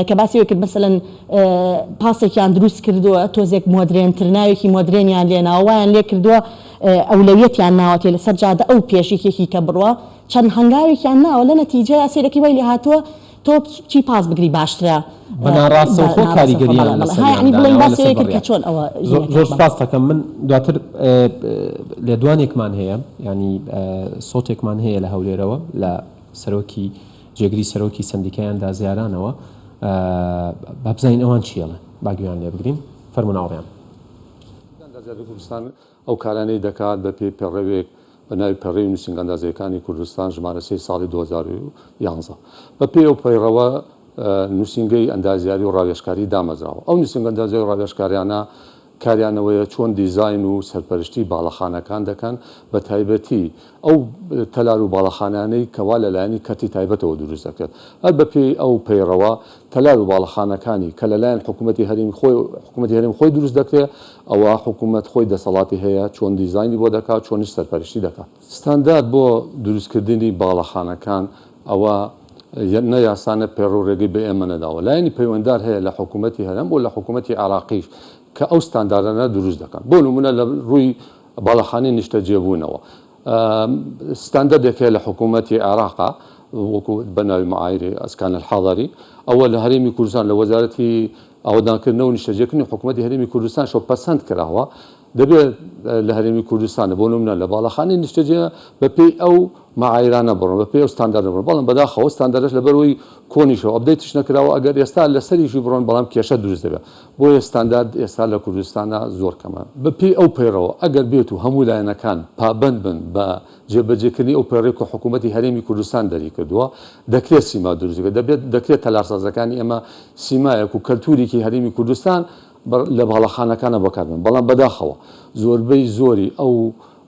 کە باسی ئەوەی کرد مەسەلەن پاسێکیان دروست کردووە تۆزێک مۆدرێنتر ناوێکی مۆدرێنیان لێناوە وایان لێ کردووە ئەولەویەتیان ناوەتێ لەسەر جادە ئەو پێش یەکێکی کە بڕوا چەند هەنگاوێکیان ناوە لە نەتیجەیا سەیرەکەی وای لێ هاتووە تۆ بچی پاس بگری باشترە بە ناڕاستەوخۆ کاریگەریان لەسەریان داناوە لەسەر بڕیار. زۆر سوپاست دەکەم من دواتر لێدوانێکمان هەیە یانی سۆتێکمان هەیە لە هەولێرەوە لە سەرۆکی جێگری سەرۆکی سەندیکای ئەندازیارانەوە با بزانین ئەوان چی ئەڵێن با گوێیان لێ بگرین فەرموون هاوڕێیان. ئەندازیاری کوردستان ئەو کارانەی دەکات بە پێی پەیڕەوێک بە ناوی پەیڕەوی نووسینگە ئەندازییەکانی کوردستان ژمارە سێی ساڵی 2011 بە پێی ئەو پەیڕەوە نووسینگەی ئەندازیاری و ڕاوێژکاری دامەزراوە. ئەو نووسینگە ئەندازیاری و ڕاوێژکاریانە کاریان ئەوەیە چۆن دیزاین و سەرپەرشتی باڵەخانەکان دەکەن، بە تایبەتی ئەو تەلار و باڵەخانانەی کەوا لە لایەنی کەرتی تایبەتەوە دروست دەکرێت. هەر بە پێی ئەو پەیڕەوە تەلار و باڵەخانەکانی کە لە لایەن حکوومەتی هەرێمی خۆی حکوومەتی هەرێم خۆی دروست دەکرێت، ئەوا حکوومەت خۆی دەسەڵاتی هەیە چۆن دیزاینی بۆ دەکات، چۆنیش سەرپەرشتی دەکات. ستاندارد بۆ دروستکردنی باڵەخانەکان ئەوە نە یاسا نە پەیڕەو رێگەی بە ئێمە نەداوە. لایەنی پەیوەندار هەیە لە حکوومەتی هەرێم و لە حکوومەتی عێراقیش کە ئەو ستانداردانە دروست دەکەن. بۆ نموونە لە رووی باڵەخانەی نیشتەجێبوونەوە ستاندەردێک هەیە لە حکوومەتی عێراقا وەکو بە ناوی معایری اسکان الحضری ئەوە لە هەرێمی کوردستان لە وەزارەتی ئاوەدانکردنەوە و نیشتەجێکردنی حکوومەتی هەرێمی کوردستانشەوە پەسەند کراوە. دەبێت لە هەرێمی کوردستان بۆ نمونە لە باڵەخانەی نیشتەجێ بە پێی ئەو معایرانە بڕۆن بە پێی ئەو ستانداردە بڕۆن بەڵام بەداخەوە ستانداردەش لەبەرئەوەی کۆنیشەوە update یش نەکراوە ئەگەر ئێستا لەسەریشی بڕۆن بەڵام کێشە دروست دەبێت بۆیە ستاندارد ئێستا لە کوردستانا زۆر کەمە. بە پێی ئەو پەیڕەوە ئەگەر بێت و هەموو لایەنەکان پابەند بن بە جێبەجێکردنی ئەو پەیڕەی کە حکوومەتی هەرێمی کوردستان دەریکردووە دەکرێت سیما دروست بکرێت دەبێت دەکرێت تەلارسازەکانی ئێمە سیمایەک و کەلتوورێکی هەرێمی کوردستان لە باڵەخانەکانە بەکاربێن، بەڵام بەداخەوە زۆربەی زۆری ئەو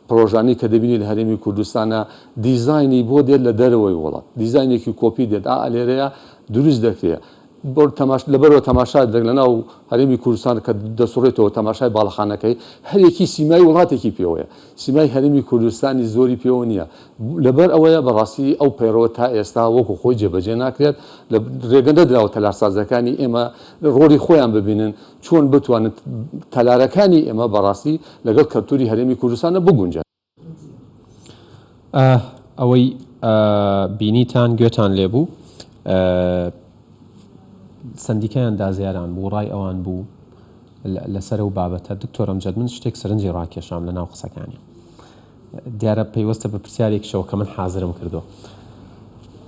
پڕۆژانەی کە دەبینی لە هەرێمی کوردستانە دیزاینی بۆ دێت لە دەرەوەی وڵات، دیزاینێکی کۆپی دێت ئا لێرەیە دروست دەکرێ لەبەرەوە تەماشا دەک لەناو هەرێمی کوردستان کە دەسوڕێتەوە تەماشای باڵەخانەکەی هەرێکی سیمای وڵاتێکی پێوەیە سیمای هەرێمی کوردستانی زۆری پێوە نییە لەبەر ئەوەیە بەڕاستی ئەو پەیڕەوە تا ئێستا وەکو خۆی جێبەجێ ناکرێت لە رێگە نەدراوە تەلارسازەکانی ئێمە ڕۆڵی خۆیان ببینن چۆن بتوانن تەلارەکانی ئێمە بەڕاستی لەگەڵ کەلتوری هەرێمی کوردستانە بگونجێن. ئەوەی بینیتان گوێتان لێ بوو سەندیکای ئەندازیاران بوو ڕای ئەوان بوو لەسەر ئەو بابەتە دکتۆر ئەمجەد من شتێک سەرنجی ڕاکێشام لە ناو قسەکانی دیارە پەیوەستە بە پرسیارێکیشەوە کە من حازرم کردووە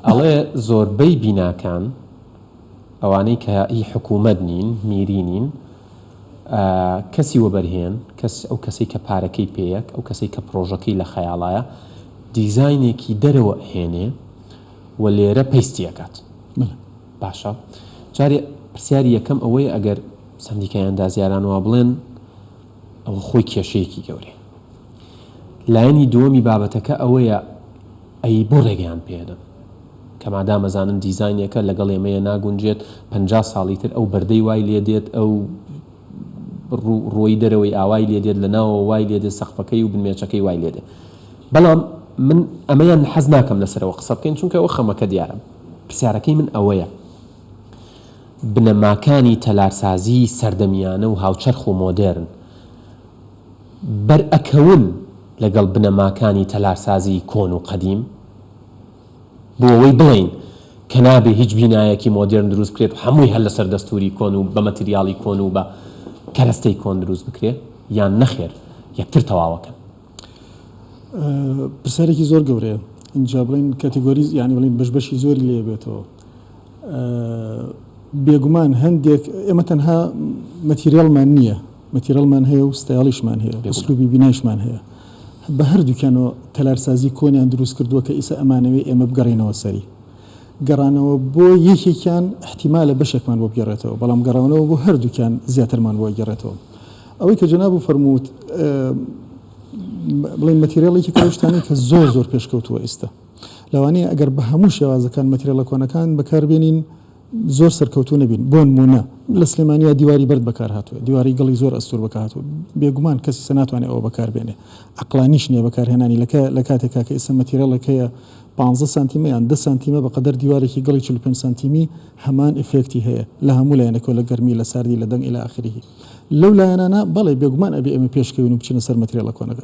ئەڵێ زۆربەی بیناکان ئەوانەی کە هی حکوومەت نین میری نین کەسی وەبەرهێن کەس ئەو کەسەی کە پارەکەی پێیە ئەو کەسەی کە پرۆژەکەی لە خەیاڵایە دیزاینێکی دەرەوە ئەهێنێ و لێرە paste ی ئەکات باشە جارێ پرسیاری یەکەم ئەوەیە ئەگەر سەندیکای ئەندازیاران وا بڵێن ئەوە خۆی کێشەیەکی گەورەیە. لایەنی دووەمی بابەتەکە ئەوەیە ئەی بۆ ڕێگەیان پێدەن؟ کە مادام ئەزانن دیزاینێکە لەگەڵ ئێمەیە ناگونجێت، 50 ساڵی تر ئەو بەردەی وای لێ دێت، ئەو ڕووی دەرەوەی ئاوای لێ دێت، لە ناوەوە وای لێ دێت، سەقفەکەی و بنمێچەکەی وای لێ دێت. بەڵام من ئەمەیان حەز ناکەم لەسەرەوە قسە بکەین، چونکە ئەوە خەمەکە دیارە. پرسیارەکەی من ئەوەیە بنەماکانی تەلارسازیی سەردەمیانە و هاوچەرخ و مۆدێرن بەرئەکەون لەگەڵ بنەماکانی تەلارسازیی کۆن و قەدیم؟ بۆ ئەوەی بڵێین کە نابێ هیچ بینایەکی مۆدێرن دروست بکرێت و هەمووی هەر لەسەر دەستووری کۆن و بە مەتریاڵی کۆن و بە کەرەستەی کۆن دروست بکرێ یان نەخێر یەکتر تەواوەکەن؟ پرسیارێکی زۆر گەورەیە ئینجا بڵێین category یانی بڵێین بەش بەشی زۆری لێ بێتەوە. بێگومان هەندێک ئێمە تەنها مەتیریاڵمان نییە، مەتیریاڵمان هەیە و ستایڵیشمان هەیە، ئوسلوبی بینایشمان هەیە. بە هەردووکیانەوە تەلارسازی کۆنیان دروست کردووە کە ئیسە ئەمانەوێ ئێمە بگەڕێینەوە سەری. گەڕانەوە بۆ یەکێکیان ئیحتیمالە بەشێکمان بۆ بگێڕێتەوە، بەڵام گەڕانەوە بۆ هەردووکیان زیاترمان بۆ ئەگێڕێتەوە. ئەوەی کە جەنابو فەرمووت بڵێین مەتیریاڵ یەکێکە لەو شتانەی کە زۆر زۆر پێشکەوتووە ئیستە. لەوانەیە ئەگەر بە هەموو شێوازەکان مەتریاڵە کۆنەکان بەکاربێنین زۆر سەرکەوتوو نەبین بۆنموونە لە سلێمانیا دیواری بەرد بەکارهاتووە دیواری گڵی زۆر ئەستوور بەکارهاتووە بێگومان کەس ئیستا ناتوانێت ئەوە بەکاربێنێ عەقڵانیش نییە بەکارهێنانی لە لە کاتێکا کە ئیستا مەتیرەڵێک هەیە 15 سانتیمە یان 10 سانتیمە بەقەدەر دیوارێکی گڵی 45 سانتیمی هەمان ئیفێکتی هەیە لە هەموو لایەنێکەوە لە گەرمی لە ساردی لە دەنگ الی آخره لەو لایەنانە بەڵێ بێگومان ئەبێ ئێمە پێشکەوین و بچینە سەر مەتریاڵە کۆنە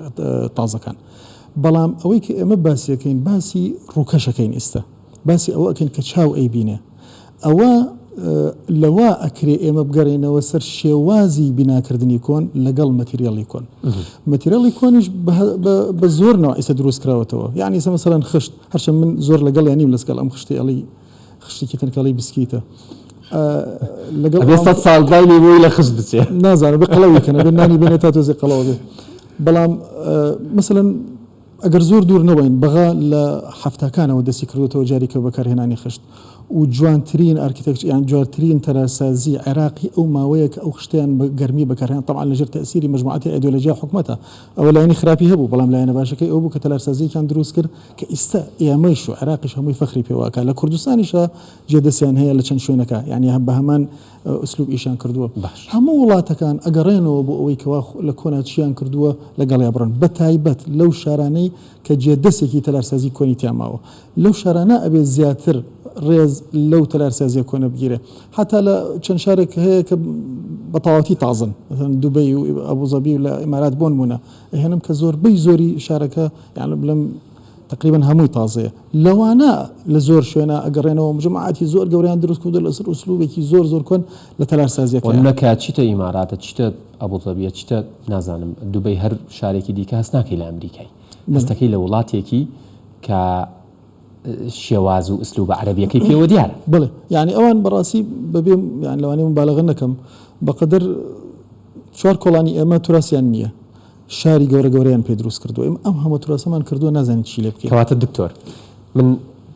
تازەکان بەڵام ئەوەی کە ئێمە باسی ئەکەین باسی ڕووکەش ئەکەین ئیستا باسی ئەوە ئەکەین کە چاو ئەیبینێ ئەوە لەوە ئەکرێ ئێمە بگەڕێینەوە سەر شێوازی بیناکردنی کۆن لەگەڵ مەتیریالی کۆن مەتیریالی کۆنیش بە زۆر نەوە ئیستا دروست کراوەتەوە یعنی ئیستا مەسەلەن خشت هەرچەند من زۆر لەگەڵ یانیم لەسگەڵ ئەم خشتەی ئەڵی خشتێکی تەنکەڵی بسکیتە لەگەڵ ئەبێ سەد ساڵ داینی بۆی لە خشت بچێ نازانم بێ قەڵەوی کەن ئەبێ نانی بێنێ تا تۆزێ قەڵەوە بێ بەڵام مەسەلەن ئەگەر زۆر دوور نەڕۆین بەغا لە حەفتاکانەوە دەستی کردوتەوە جاریکە بەکارهێنانی خشت و جوانترین architecture یان جوارترین تەلارسازی عێراقی ئەو ماوەیە کە ئەو خشتیان بە گەرمی بەکارهێنا تەبعەن لەژێر تەئسیری مەجموعەتی ئایدۆلۆژیا حکومەتە ئەوە لایەنی خراپی هەبوو بەڵام لایەنە باشەکەی ئەوە بوو کە تەلارسازیەکیان دروست کرد کە ئیستا ئێمەیش و عێراقیش هەمووی فەخری پێوە ئەکا لە کوردستانیشا جێ دەستیان هەیە لە چەند شوێنەکە یانی بە هەمان ئوسلوب ئیشیان کردووە باش. هەموو وڵاتەکان ئەگەڕێنەوە بۆ ئەوەی کەوا لە کۆنا چیان کردووە لەگەڵیا بڕۆن بە تایبەت لەو شارانەی کە جێ دەستێکی تەلارسازی کۆنی تیا ماوە لەو شارانە ئەبێ زیاتر ڕێز لەو تەلارسازیە کۆنە بگیرێ حەتا لە چەند شارێک هەیە کە بە تەواوەتی تازەن مەسەلەن دوبەی و ئەبوزەبی و لە ئیمارات بۆنمونە ئەهێنم کە زۆربەی زۆری شارەکە یان بڵێم تقریبا هەمووی تازەیە لەوانە لە زۆر شوێنە ئەگەڕێنەوە مجموعاتی زۆر گەوریان دروست کردو لەسەر ئوسلوبێکی زۆر زۆر کۆن لە تەلارسازیەکەیان. نەکە چیتە ئیماراتە چیتە ئەبوزەبیە چیتە نازانم دوبەی هەر شارێکی دیکە هەست ناکەی لە ئەمریکای هەستەکەی لە وڵاتێکی کە شێواز و ئوسلوبە عەرەبیەکەی پێوە دیارە. بەڵێ یانی ئەوان بەڕاستی بەبێ یان لەوانەیە موبالەغە نەکەم بەقەدەر چوار کۆڵانی ئێمە توراسیان نییە شاری گەورە گەورەیان پێ دروست کردووە ئێمە ئەم هەموو توراسەمان کردووە نازانین چی لێ بکەین. کەواتە دکتۆر من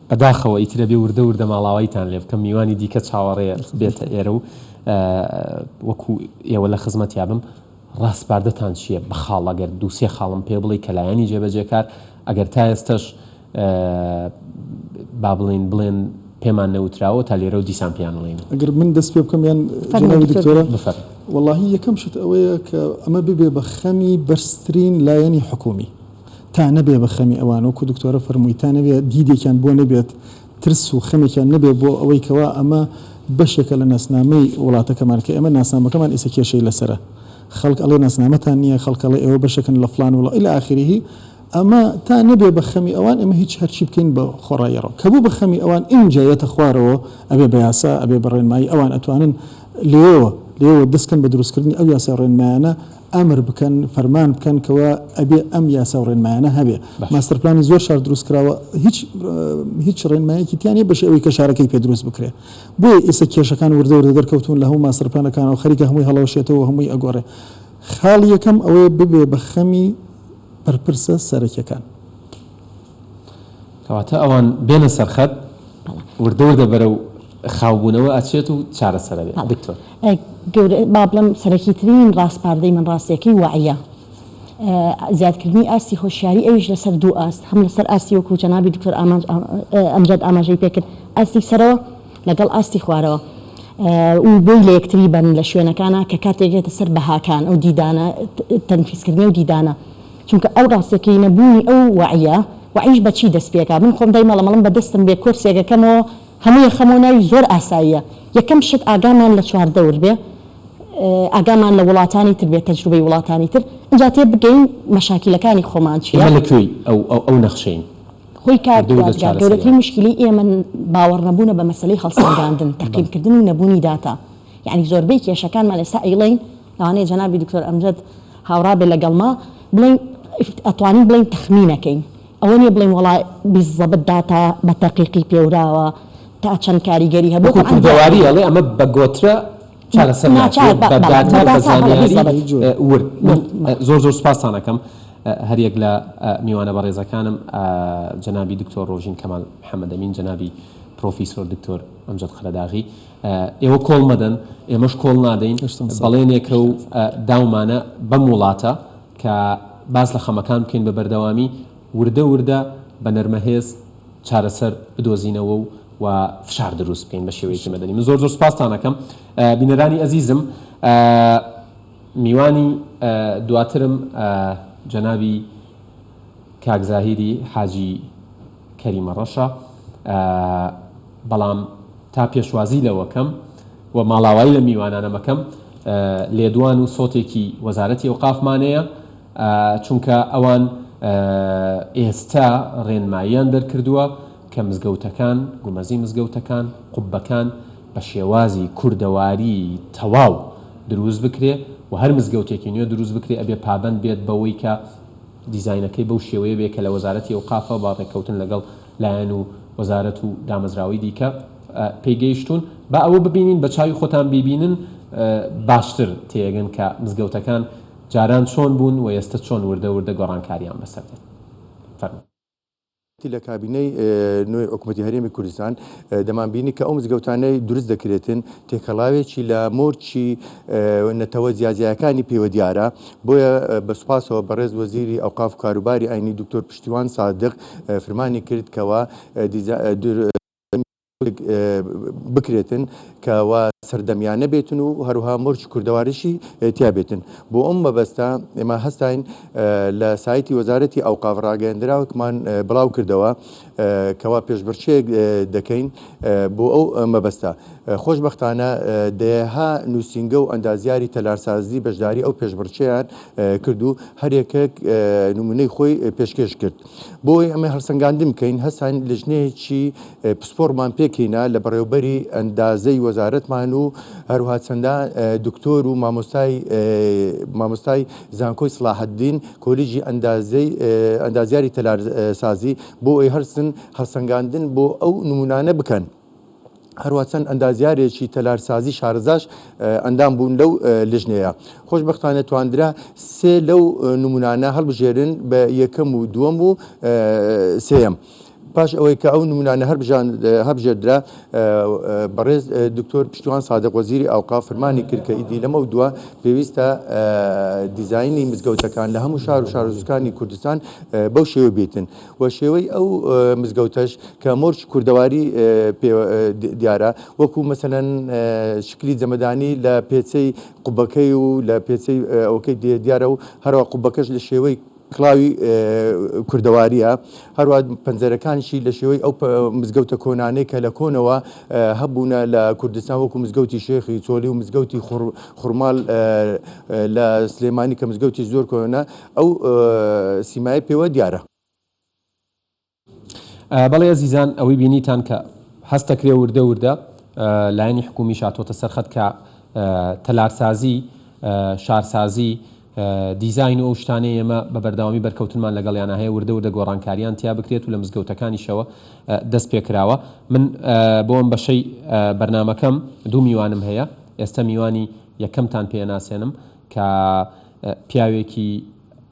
بەداخەوە ئیتر ئەبێ وردە وردە ماڵاواییتان لێ بکەم میوانی دیکە چاوەڕێیە بێتە ئێرە و وەکو ئێوە لە خزمەتیا بم ڕاسپاردەتان چییە بە خاڵ ئەگەر دوو سێ خاڵم پێ بڵێی کە لایەنی جێبەجێکار ئەگەر تا ئێستەش با بڵێین بڵێن پێمان نەوتراوە تا لێرەو دیسان پێیان ئەڵێینەوە. ئەگەر من دەست پێ بکەم یان جەنابی دکتۆرە؟ بفەرموو. وەڵاهی یەکەم شت ئەوەیە کە ئەمە ببێ بە خەمی بەرزترین لایەنی حکوومی تا نەبێ بە خەمی ئەوان وەکوو دکتۆرە فەرمووی تا نەبێ دیدێکیان بۆ نەبێت ترس و خەمێکیان نەبێ بۆ ئەوەی کەوا ئەمە بەشێکە لە ناسنامەی وڵاتەکەمان کە ئێمە ناسنامەکەمان ئیسە کێشەی لەسەرە خەڵک ئەڵێ ناسنامەتان نییە خەڵک ئەڵێ ئێوە بەشێکن لە فڵان وڵ الی آخره ئەمە تا نەبێ بە خەمی ئەوان ئێمە هیچ هەرچی بکەین بە خۆڕایی ڕۆ. کە بوو بە خەمی ئەوان ئینجا یەتە خوارەوە ئەبێ بە یاسا ئەبێ بە ڕێنمایی ئەوان ئەتوانن لێیەوە لێیەوە دەست کەن بە دروست کردنی ئەو یاسا و ڕێنمایانە ئەمر بکەن فەرمان بکەن کەوا ئەبێ ئەم یاسا و ڕێنمایانە هەبێ. باش. ماستەر پلانی زۆر شار دروست کراوە هیچ هیچ ڕێنمایەکی تیا نیە بەشی ئەوەی کە شارەکەی پێ دروست بکرێ. بۆیە ئیسە کێشەکان وردە وردە دەرکەوتوون لە هەموو ماستەر پلانەکانەوە خەریکە هەمووی هەڵەوەشێتەوە و هەمووی ئەگۆڕێ. خاڵی یەکەم ئەوەیە ببێ بە خەمی بەرپرسە سەرەکیەکان. کەواتە ئەوان بێنە سەر خەت وردە وردە بەرەو خاوبوونەوە ئەچێت و چارەسەر ئەبێت. دکتۆر. گەورە با بڵێم سەرەکیترین ڕاسپاردەی من ڕاستیەکەی وەعیە. زیادکردنی ئاستی هۆشیاری ئەویش لەسەر دوو ئاست هەم لەسەر ئاستی وەکو جەنابی دکتۆر ئامانج ئەمجەد ئاماژەی پێکرد ئاستی سەرەوە لەگەڵ ئاستی خوارەوە و بۆی لە یەکتری بەن لە شوێنەکانا کە کاتێک یەتە سەر بەهاکان ئەو دیدانە تەنفیزکردنی ئەو دیدانە چونکە ئەو ڕاستیەکەی نەبوونی ئەو وەعیە وەعیش بە چی دەست پێکا من خۆم دایمە ئەڵێم ئەڵێم بە دەستم بێ کۆرسێک ئەکەمەوە هەمووی ئەخەمەوە ناوی زۆر ئاساییە یەکەم شت ئاگامان لە چواردەور بێ ئاگامان لە وڵاتانی تر بێ تەجروبەی وڵاتانی تر ئینجا تێ بگەین مەشاکیلەکانی خۆمان چیە. ئێمە لە کوێی ئەو ئەو نەخشەین؟ خۆی کاک یادگار گەورەترین موشکیلەی ئێمە باوەڕنەبوونە بە مەسەلەی هەڵسەنگاندن، تەقیمکردن و نەبوونی داتا. یەعنی زۆربەی کێشەکانمان ئێستا ئەیڵێین، لەوانەیە جەنابی دکتۆر ئەمجەد هاوڕا بێ لەگەڵما، بڵێین ئەتوانین بڵێین تەخمینەکەین. ئەوە نییە بڵێین وەڵا بیززەبت داتا بە تەقیقی پێوراوە. تا چەند کاریگەری هەبوو وەکو کوردەواری ئەڵێ ئەمە بە گۆترە چارەسەر ناکرێت بە داتا بە زانیاری ورد. من زۆر زۆر سوپاستان ئەکەم هەریەک لە میوانە بەڕێزەکانم جەنابی دکتۆر ڕۆژین کەمال محەمەدەمین، جەنابی پرۆفیسۆر دکتۆر ئەمجەد قەرەداغی. ئێوە کۆڵ مەدەن، ئێمەش کۆڵ نادەین، بەڵێنێکە و داومانە بەم وڵاتە کە باس لە خەمەکان بکەین بە بەردەوامی، وردە وردە بە نەرمەهێز چارەسەر بدۆزینەوە و و فشار دروست بکەین بە شێوەیەکی مەدەنی. من زۆر زۆر سوپاستان ئەکەم بینەرانی ئەزیزم. میوانی دواترم جەنابی کاک زاهیری حاجی کەریمە ڕەشە، بەڵام تا پێشوازی لەوە کەم و ماڵاوایی لە میوانانەم ئەکەم لێدوان و سۆتێکی وەزارەتی ئەوقافمانەیە چونکە ئەوان ئێستا ڕێنماییان دەرکردووە کە مزگەوتەکان، گومەزی مزگەوتەکان، قوببەکان بە شێوازی کوردەواری تەواو دروست بکرێ و هەر مزگەوتێکی نوێ دروست بکرێ ئەبێ پابەند بێت بەوەی کە دیزاینەکەی بەو شێوەیە بێ کە لە وەزارەتی ئەوقافەوە بە ڕێککەوتن لەگەڵ لایەن و وەزارەت و دامەزراوەی دیکە پێی گەیشتوون. با ئەوە ببینین، بە چاوی خۆتان بیبینن باشتر تێیەگەن کە مزگەوتەکان جاران چۆن بوون و ئێستە چۆن وردە وردە گۆڕانکارییان بەسەر دێت. فەرموون. لە کابینەی نوێی حکوومەتی هەرێمی کوردستان دەمانبینی کە ئەو مزگەوتانەی دروست دەکرێتن تێکەڵاوێکی لە مۆرکی نەتەوە جیاجیاکانی پێوە دیارە، بۆیە بە سوپاسەوە بەڕێز وەزیری ئەوقاف و کاروباری ئاینی دکتۆر پشتیوان سادق فرمانی کرد کەوا بکرێتن کە وا سەردەمیانە بێتن و هەروها مۆرکی کوردەواریشی تیا بێتن. بۆ ئەم مەبەستە ئێمە هەستاین لە سایتی وەزارەتی ئەوقاف ڕاگەیەندراوێکمان بڵاو کردەوە کەوا پێشبڕکێیەک دەکەین بۆ ئەو مەبەستە. خۆشبەختانە دەیەها نووسینگە و ئەندازیاری تەلارسازی بەشداری ئەو پێشبڕکێیان کرد و هەریەکێک نمونەی خۆی پێشکێش کرد. بۆ ئەوەی ئەمە هەڵسەنگاندن بکەین هەستاین لیژنەیەکی پسپۆڕمان پێکهینا لە بەڕێوبەری ئەندازەی وەزارەتمان و هەروها چەندان دکتۆر و مامۆستای مامۆستای زانکۆی سڵاحەدین کۆلیژی ئەندازەی ئەندازیاری تەلارسازی بۆ ئەوەی هەرسن هەڵسەنگاندن بۆ ئەو نمونانە بکەن. هەروە چەند ئەندازیارێکی تەلارسازی شارەزاش ئەندام بوون لەو لیژنەیە. خۆشبەختانە تواندرا سێ لەو نمونانە هەڵبژێرن بە یەکەم و دووەم و سێیەم. پاش ئەوەی کە ئەو نمونانە هەبژێردرا بەڕێز دکتۆر پشتیوان سادق وەزیری ئەوقاف فرمانی کرد کە ئیدی لەمەو دوا پێویستە دیزاینی مزگەوتەکان لە هەموو شار و شارۆچکانی کوردستان بەو شێوە بێتن و شێوەی ئەو مزگەوتەش کە مۆرکی کوردەواری پێ دیارە وەکو مەسەلەن شکلی جەمەدانی لە پێچەی قوبەکەی و لە پێچەی ئەوەکەی دیارە و هەروە قوبەکەش لە شێوەی کڵاوی کوردەواریە هەروە پەنجەرەکانیشی لە شێوەی ئەو مزگەوتە کۆنانەی کە لە کۆنەوە هەبوونە لە کوردستان وەکو مزگەوتی شێخی چۆلی و مزگەوتی خورمال لە سلێمانی کە مزگەوتی زۆر کۆنە ئەو سیمای پێوە دیارە. بەڵێ ئەزیزان ئەوەی بینیتان کە هەست دەکرێ وردە وردە لایەنی حکومیش هاتۆتە سەر خەت کە تەلارسازی، شارسازی، دیزاین و ئەو شتانەی ئێمە بە بەردەوامی بەرکەوتنمان لەگەڵیانا هەیە وردە وردە گۆڕانکاریان تیا بکرێت و لە مزگەوتەکانیشەوە دەست پێکراوە. من بۆ ئەم بەشەی بەرنامەکەم دوو میوانم هەیە ئێستا میوانی یەکەمتان پێ ئەناسێنم کە پیاوێکی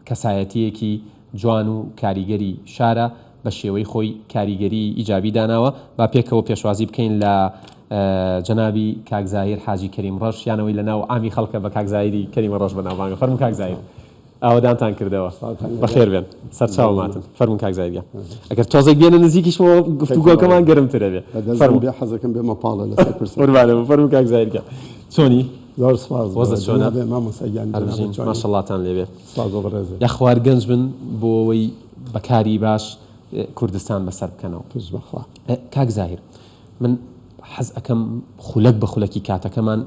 کەسایەتییەکی جوان و کاریگەری شارە، بە شێوەی خۆی کاریگەریی ئیجابی داناوە، با پێکەوە پێشوازی بکەین لە جەنابی کاک زاهیر حاجی کەریم ڕەش، یان ئەوەی لە ناو عامی خەڵکە بە کاک زاهیری کەریمە ڕەش بەناوبانگە. فەرموون کاک زاهیر. ئاوەدانتان کردەوە. بەخێر بێن. سەرچاوم هاتن. فەرموون کاک زاهیر گیان. ئەگەر تۆزێک بێنە نزیکیشمەوە گفتوگۆکەمان گەرمتر ئەبێ. فەرموون. بێ حەزەکەم بێمە پاڵە لەسەر پرسەکە. قوربانت بم. فەرموون کاک زاهیر گیان. چۆنی؟ زۆر سپاس. وەزعت چۆنە؟ مامۆستا گیان. هەر بژین. ماشەڵڵاتان لێ بێ. سپاس بۆ بەڕێزت. یاخوا هەر گەنج بن بۆ ئەوەی بە کاری باش کوردستان بەسەر بکەنەوە. پشت بەخوا. کاک زاهیر من حەز ئەکەم خولەک بە خولەکی کاتەکەمان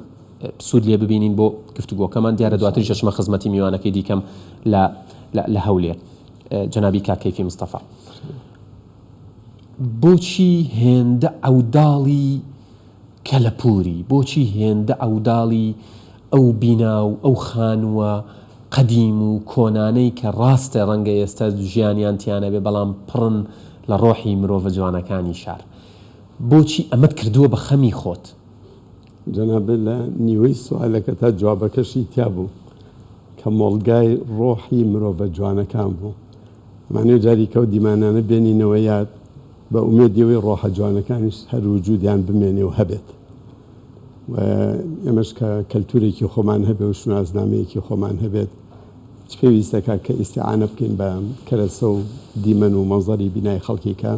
سوود لێ ببینین بۆ گفتوگۆکەمان دیارە دواتریش ئەچمە خزمەتی میوانەکەی دیکەم لە لە هەولێر جەنابی کاک کەیفی مستەفا بۆچی هێندە عەوداڵی کەلەپووری، بۆچی هێندە عەوداڵی ئەو بینا و ئەو خانووە قەدیم و کۆنانەی کە ڕاستە ڕەنگە ئێستا ژیانیان تیا نەبێ بەڵام پڕن لە ڕۆحی مرۆڤە جوانەکانی شار. بۆچی ئەمەت کردووە بە خەمی خۆت؟ جەنابت لە نیوەی سوالەکەتا جوابەکەشی تیا بوو کە مۆڵگای ڕۆحی مرۆڤە جوانەکان بوو. ئەمانەوێ جاری کەو دیمانانە بێنینەوە یاد بە ئومێدی ئەوەی ڕۆحە جوانەکانیش هەر وجودیان بمێنێ و هەبێت و ئێمەش کە کەلتورێکی خۆمان هەبێ و شوناسنامەیەکی خۆمان هەبێت چ پێویست دەکات کە ئیستیعانە بکەین بە کەرەسە و دیمەن و مەنزەری بینای خەڵکی کە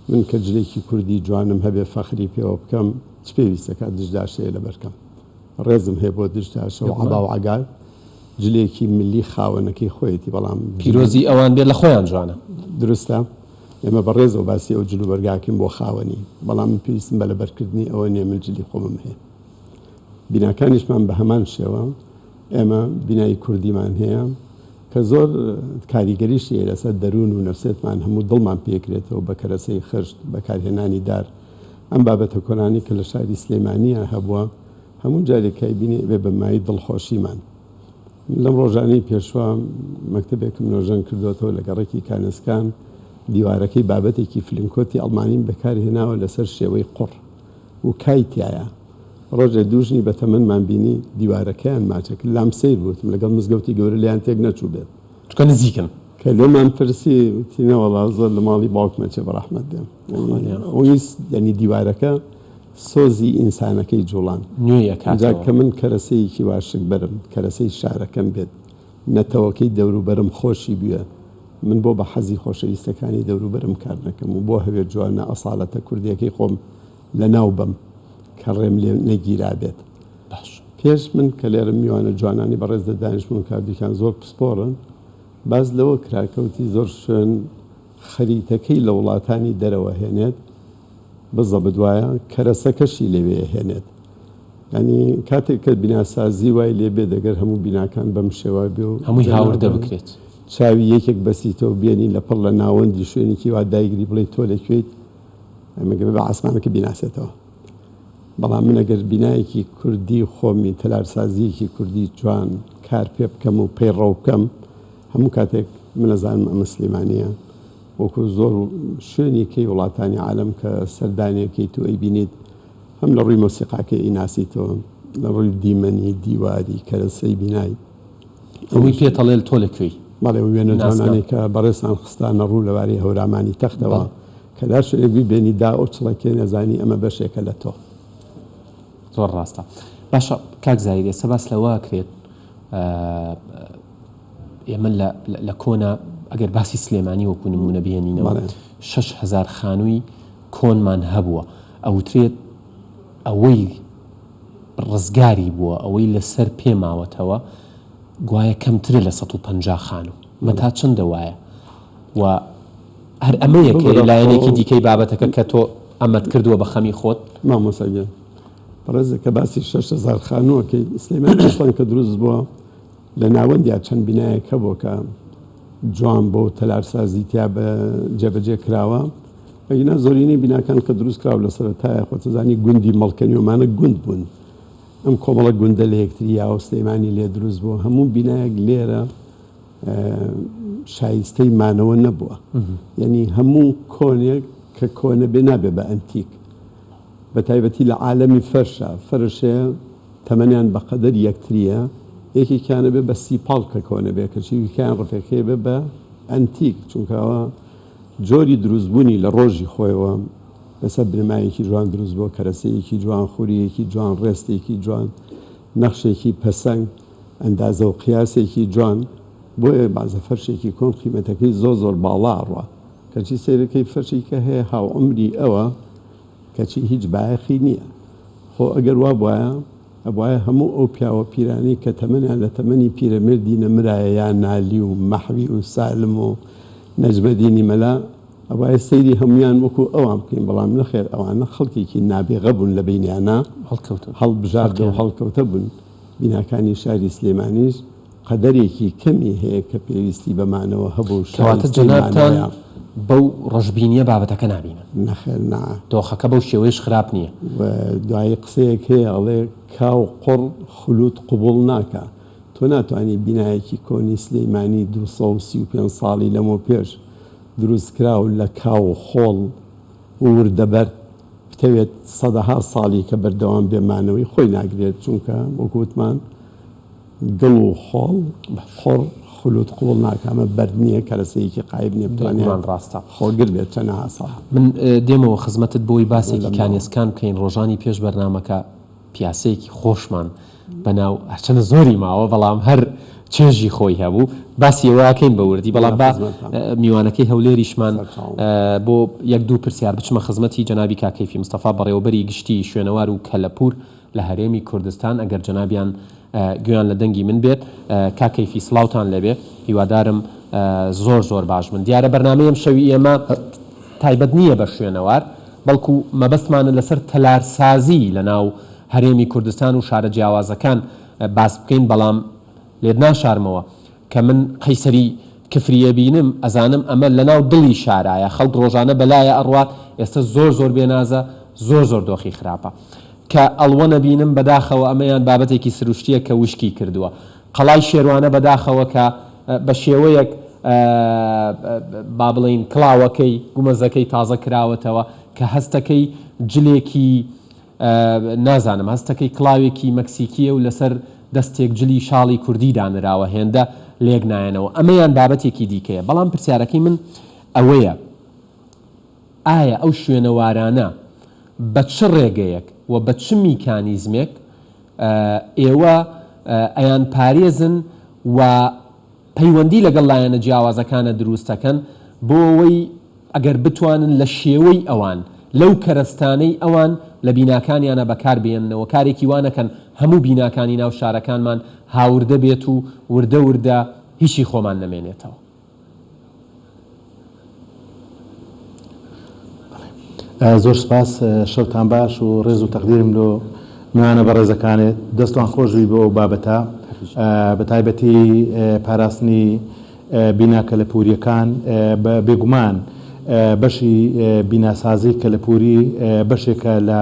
من کە جلێکی کوردی جوانم هەبێ فەخری پێوە بکەم چ پێویست دەکات دژداشەیە لەبەر کەم ڕێزم هەیە بۆ دژداشە و عەبا و عەگال جلێکی ملی خاوەنەکەی خۆیەتی بەڵام پیرۆزی ئەوان بێت لە خۆیان جوانە. دروستە ئێمە بە ڕێزەوە باسی ئەو جل و بەرگاکەین بۆ خاوەنی بەڵام من پێویستم بە لەبەرکردنی ئەوە نییە من جلی خۆمم هەیە بیناکانیشمان بە هەمان شێوە ئێمە بینای کوردیمان هەیە کە زۆر کاریگەریشی هەیە لەسەر دەروون و نەفسیەتمان هەموو دڵمان پێکرێتەوە بە کەرەسەی خشت بەکارهێنانی دار ئەم بابەتە کۆنانەی کە لە شاری سلێمانییە هەبووە هەموو جارێک کە ئەیبینی ئەبێ بە مایەی دڵخۆشیمان. من لەم ڕۆژانەی پێشوە مەکتەبێکم نۆژەن کردۆتەوە لە گەڕەکی کانەسکان، دیوارەکەی بابەتێکی فلنکۆتی ئەڵمانیم بەکار هێناوە لەسەر شێوەی قوڕ و کای تیایە. ڕۆژێ دوو ژنی بەتەمەنمان بینی دیوارەکەیان ماچە کرد، لام سەیر بوو وتم لەگەڵ مزگەوتی گەورە لێیان تێک نەچووبێت. چونکە نزیکن. کە لێمان پرسی وتی نەوەڵا زۆر لە ماڵی باوکم ئەچێ بەڕەحمەت بێ. یانی دیوارەکە سۆزی ئینسانەکەی جوڵاند. نوێی ئەکاتەوە. جا کە من کەرەسەیەکی وا شک بەرم، کەرەسەی شارەکەم بێت، نەتەوەکەی دەوروبەرم خۆشی بوێ، من بۆ بە حەزی خۆشەویستەکانی دەوروبەرم کار نەکەم و بۆ هەوێ جوانە ئەساڵەتە کوردیەکەی خۆم لە ناو بەم کە ڕێم لێ نەگیرابێت. باش. پێش من کە لێرە میوانە جوانانی بەڕێز دەدانیشتن و کاردووکیان زۆر پسپۆڕن، باس لەوە کرا کە وتی زۆر شوێن خەریتەکەی لە وڵاتانی دەرەوە هێنێت، بزەبت وایە کەرەسەکەشی لەوێ ئەهێنێت یانی کاتێک کە بیناسازی وای لێ بێت ئەگەر هەموو بیناکان بەم شێوە بێ و هەمووی هاوردە بکرێت چاوی یەکێک بەسیتەوە بێنی لە پڕ لە ناوەندی شوێنێکی وا دایگری بڵێ تۆ لە کوێیت ئەمە گەر بە عاسمانەکە بیناسێتەوە بەڵام من ئەگەر بینایەکی کوردی خۆمی تەلارسازیەکی کوردی جوان کار پێ بکەم و پەیڕەو بکەم هەموو کاتێک من ئەزانم ئەمە سلێمانیە وەکو زۆر شوێنی کەی وڵاتانی عالەم کە سەردانیەکەیت و ئەیبینیت هەم لە ڕووی مۆسیقاکەی ئەیناسیتەوە لە ڕووی دیمەنی دیواری کەرەسەی بینای ئەوەی پێت ئەڵێ تۆ لە کوێی؟ بەڵێ و وێنە جوانانەی کە بەڕێزتان خستانە ڕوو لەبارەی هەورامانی تەختەوە کە لە هەر شوێنێک بیبێنی دا ئەو چڵەکێ نەزانی ئەمە بەشێکە لە تۆ. زۆر ڕاستە. باشە کاک زاهیر ئێستا باس لەوە ئەکرێت ئێمە لە کۆنا ئەگەر باسی سلێمانی وەکو نمونە بهێنینەوە 6هزار خانووی کۆنمان هەبووە ئەوترێت ئەوەی ڕزگاری بووە ئەوەی لەسەر پێ ماوەتەوە گوایە کەمترە لە 150 خانوو مە تا چەندە وایە و هەر ئەمەیە کە لایەنێکی دیکەی بابەتەکە کە تۆ ئەمەت کردووە بە خەمی خۆت مامۆستا گیان بەڕێزە کە باسی 6هزار خانووەکەی سلێمانی ئەسڵەن کە دروست بووە لە ناوەندیا چەند بینایەک هەبووە کە جوان بۆ تەلارسازی تیا بە جێبەجێ کراوە ئەگینا زۆرینەی بیناکان کە دروست کراو لە سەرەتایە خۆتەزانی گوندی مەڵکەنی ومانە گوند بوون ئەم کۆمەڵە گوندە لە یەکتری یاوە سلەیمانی لێ دروست بووە هەموو بینایەک لێرە شایستەی مانەوە نەبووە یعنی هەموو کۆنێک کە کۆنە بێ نابێ بە ئەنتیک بە تایبەتی لە عالەمی فەرشا، فەرش هەیە تەمەنیان بە قەدەر یەکترییە، یەکێکیان ئەبێ بە سیپاڵ کە کۆنە بێ، کەچی یەکیان ڕفێکەی ئەبێ بە ئەنتیک، چونکە ئەوە جۆری دروستبوونی لە ڕۆژی خۆیەوە لەسەر بنەمایەکی جوان دروست بووە، کەرەسەیەکی جوان، خورییەکی جوان، ڕێستێکی جوان، نەخشێکی پەسەنگ، ئەندازە و قیاسێکی جوان، بۆیە بەعزە فەرشێکی کۆن قیمەتەکەی زۆر زۆر باڵا ئەڕوا. کەچی سەیرەکەی فەرشی کە هەیە هاوعومری ئەوە کەچی هیچ بایەخی نییە. خۆ ئەگەر وابوایە ئەبوایە هەموو ئەو پیاوە پیرانەی کە تەمەنیان لە تەمەنی پیرەمێردی نەمرایە یا نالی و مەحوی و سالم و نەجمەدینی مەلا ئەبوایە سەیری هەموویان وەکو ئەوان بکەین بەڵام نەخێر ئەوانە خەڵکێکی نابیغە بوون لە بەینیانا هەڵکەوتن هەڵبژاردە و هەڵکەوتە بوون بیناکانی شاری سلێمانیش قەدەرێکی کەمی هەیە کە پێویستی بە مانەوە هەبوو و کەواتە شایستەی جەنابتان مانەوەیە. بەو ڕەشبینییە بابەتەکە نابینن؟ نەخێر نا. دۆخەکە بەو شێوەیەش خراپ نییە. و دوایی قسەیەک هەیە ئەڵێ کاو قوڕ خلوت قبوڵ ناکا. تۆ ناتوانی بینایەکی کۆنی سلیمانی 235 ساڵی لەمەوپێش دروستکراو لە کاو و خۆڵ و وردە بەرد. بتەوێت سەدەها ساڵی کە بەردەوام بێ مانەوەی خۆی ناگرێت چونکە وەکو وتمان گڵ و خۆڵ حوڕ خلوت قبوڵ ناکا ئەمە بەرد نییە کەرەسەیەکی قایم نییە بتوانێت بێگومان ڕاستە. خۆگر بێت چەنەها ساڵ. من دێمەوە خزمەتت بۆی باسێکی لەم ناوە. کانێسکان بکەین ڕۆژانی پێش بەرنامەکە پیاسەیەکی خۆشمان بەناو هەرچەندە زۆری ماوە بەڵام هەر چێژی خۆی هەبوو باسی ئەوە ئەکەین بە وردی بەڵام با میوانەکەی هەولێریشمان بۆ یەک دوو پرسیار بچمە خزمەتی جەنابی کاک کەیفی مستەفا بەڕێوەبەری گشتی شوێنەوار و کەلەپوور لە هەرێمی کوردستان ئەگەر جەنابیان گوێیان لە دەنگی من بێت کاک کەیفی سڵاوتان لێبێ هیوادارم زۆر زۆر باش بن دیارە بەرنامەی ئەم شەوی ئێمە تایبەت نییە بە شوێنەوار بەڵکو مەبەستمانە لەسەر تەلارسازی لەناو هەرێمی کوردستان و شارە جیاوازەکان باس بکەین، بەڵام لێت ناشارمەوە کە من قەیسەری کفری ئەبینم ئەزانم ئەمە لەناو دڵی شارایە خەڵک ڕۆژانە بەلایە ئەڕوات ئێستە زۆر زۆر بێنازە زۆر زۆر دۆخی خراپە کە ئەڵوەن ئەبینم بەداخەوە ئەمەیان بابەتێکی سروشتیە کە وشکی کردووە قەڵای شێروانە بەداخەوە کە بە شێوەیەک با بڵێین کڵاوەکەی گومەزەکەی تازە کراوەتەوە کە هەستەکەی جلێکی نازانم هەستەکەی کڵاوێکی مەکسیکیە و لەسەر دەستێک جلی شاڵی کوردی دانراوە هێندە لێک نایەنەوە ئەمەیان بابەتێکی دیکەیە بەڵام پرسیارەکەی من ئەوەیە ئایا ئەو شوێنەوارانە بە چ ڕێگەیەک و بە چ میکانیزمێک ئێوە ئەیانپارێزن و پەیوەندی لەگەڵ لایەنە جیاوازەکانە دروست ئەکەن بۆ ئەوەی ئەگەر بتوانن لە شێوەی ئەوان، لەو کەرەستانەی ئەوان لە بیناکانیانا بەکار بێننەوە، کارێکی وا نەکەن هەموو بیناکانی ناو شارەکانمان هاوردە بێت و وردە وردە هیچی خۆمان نەمێنێتەوە. زۆر سپاس شەوتان باش و ڕێز و تەقدیرم لۆ میوانە بەڕێزەکانت دەستوان خۆش بی بۆ ئەو بابەتە بە تایبەتی پاراستنی بینا کەلەپوریەکان بێگومان بەشی بیناسازی کەلەپوری بەشێکە لە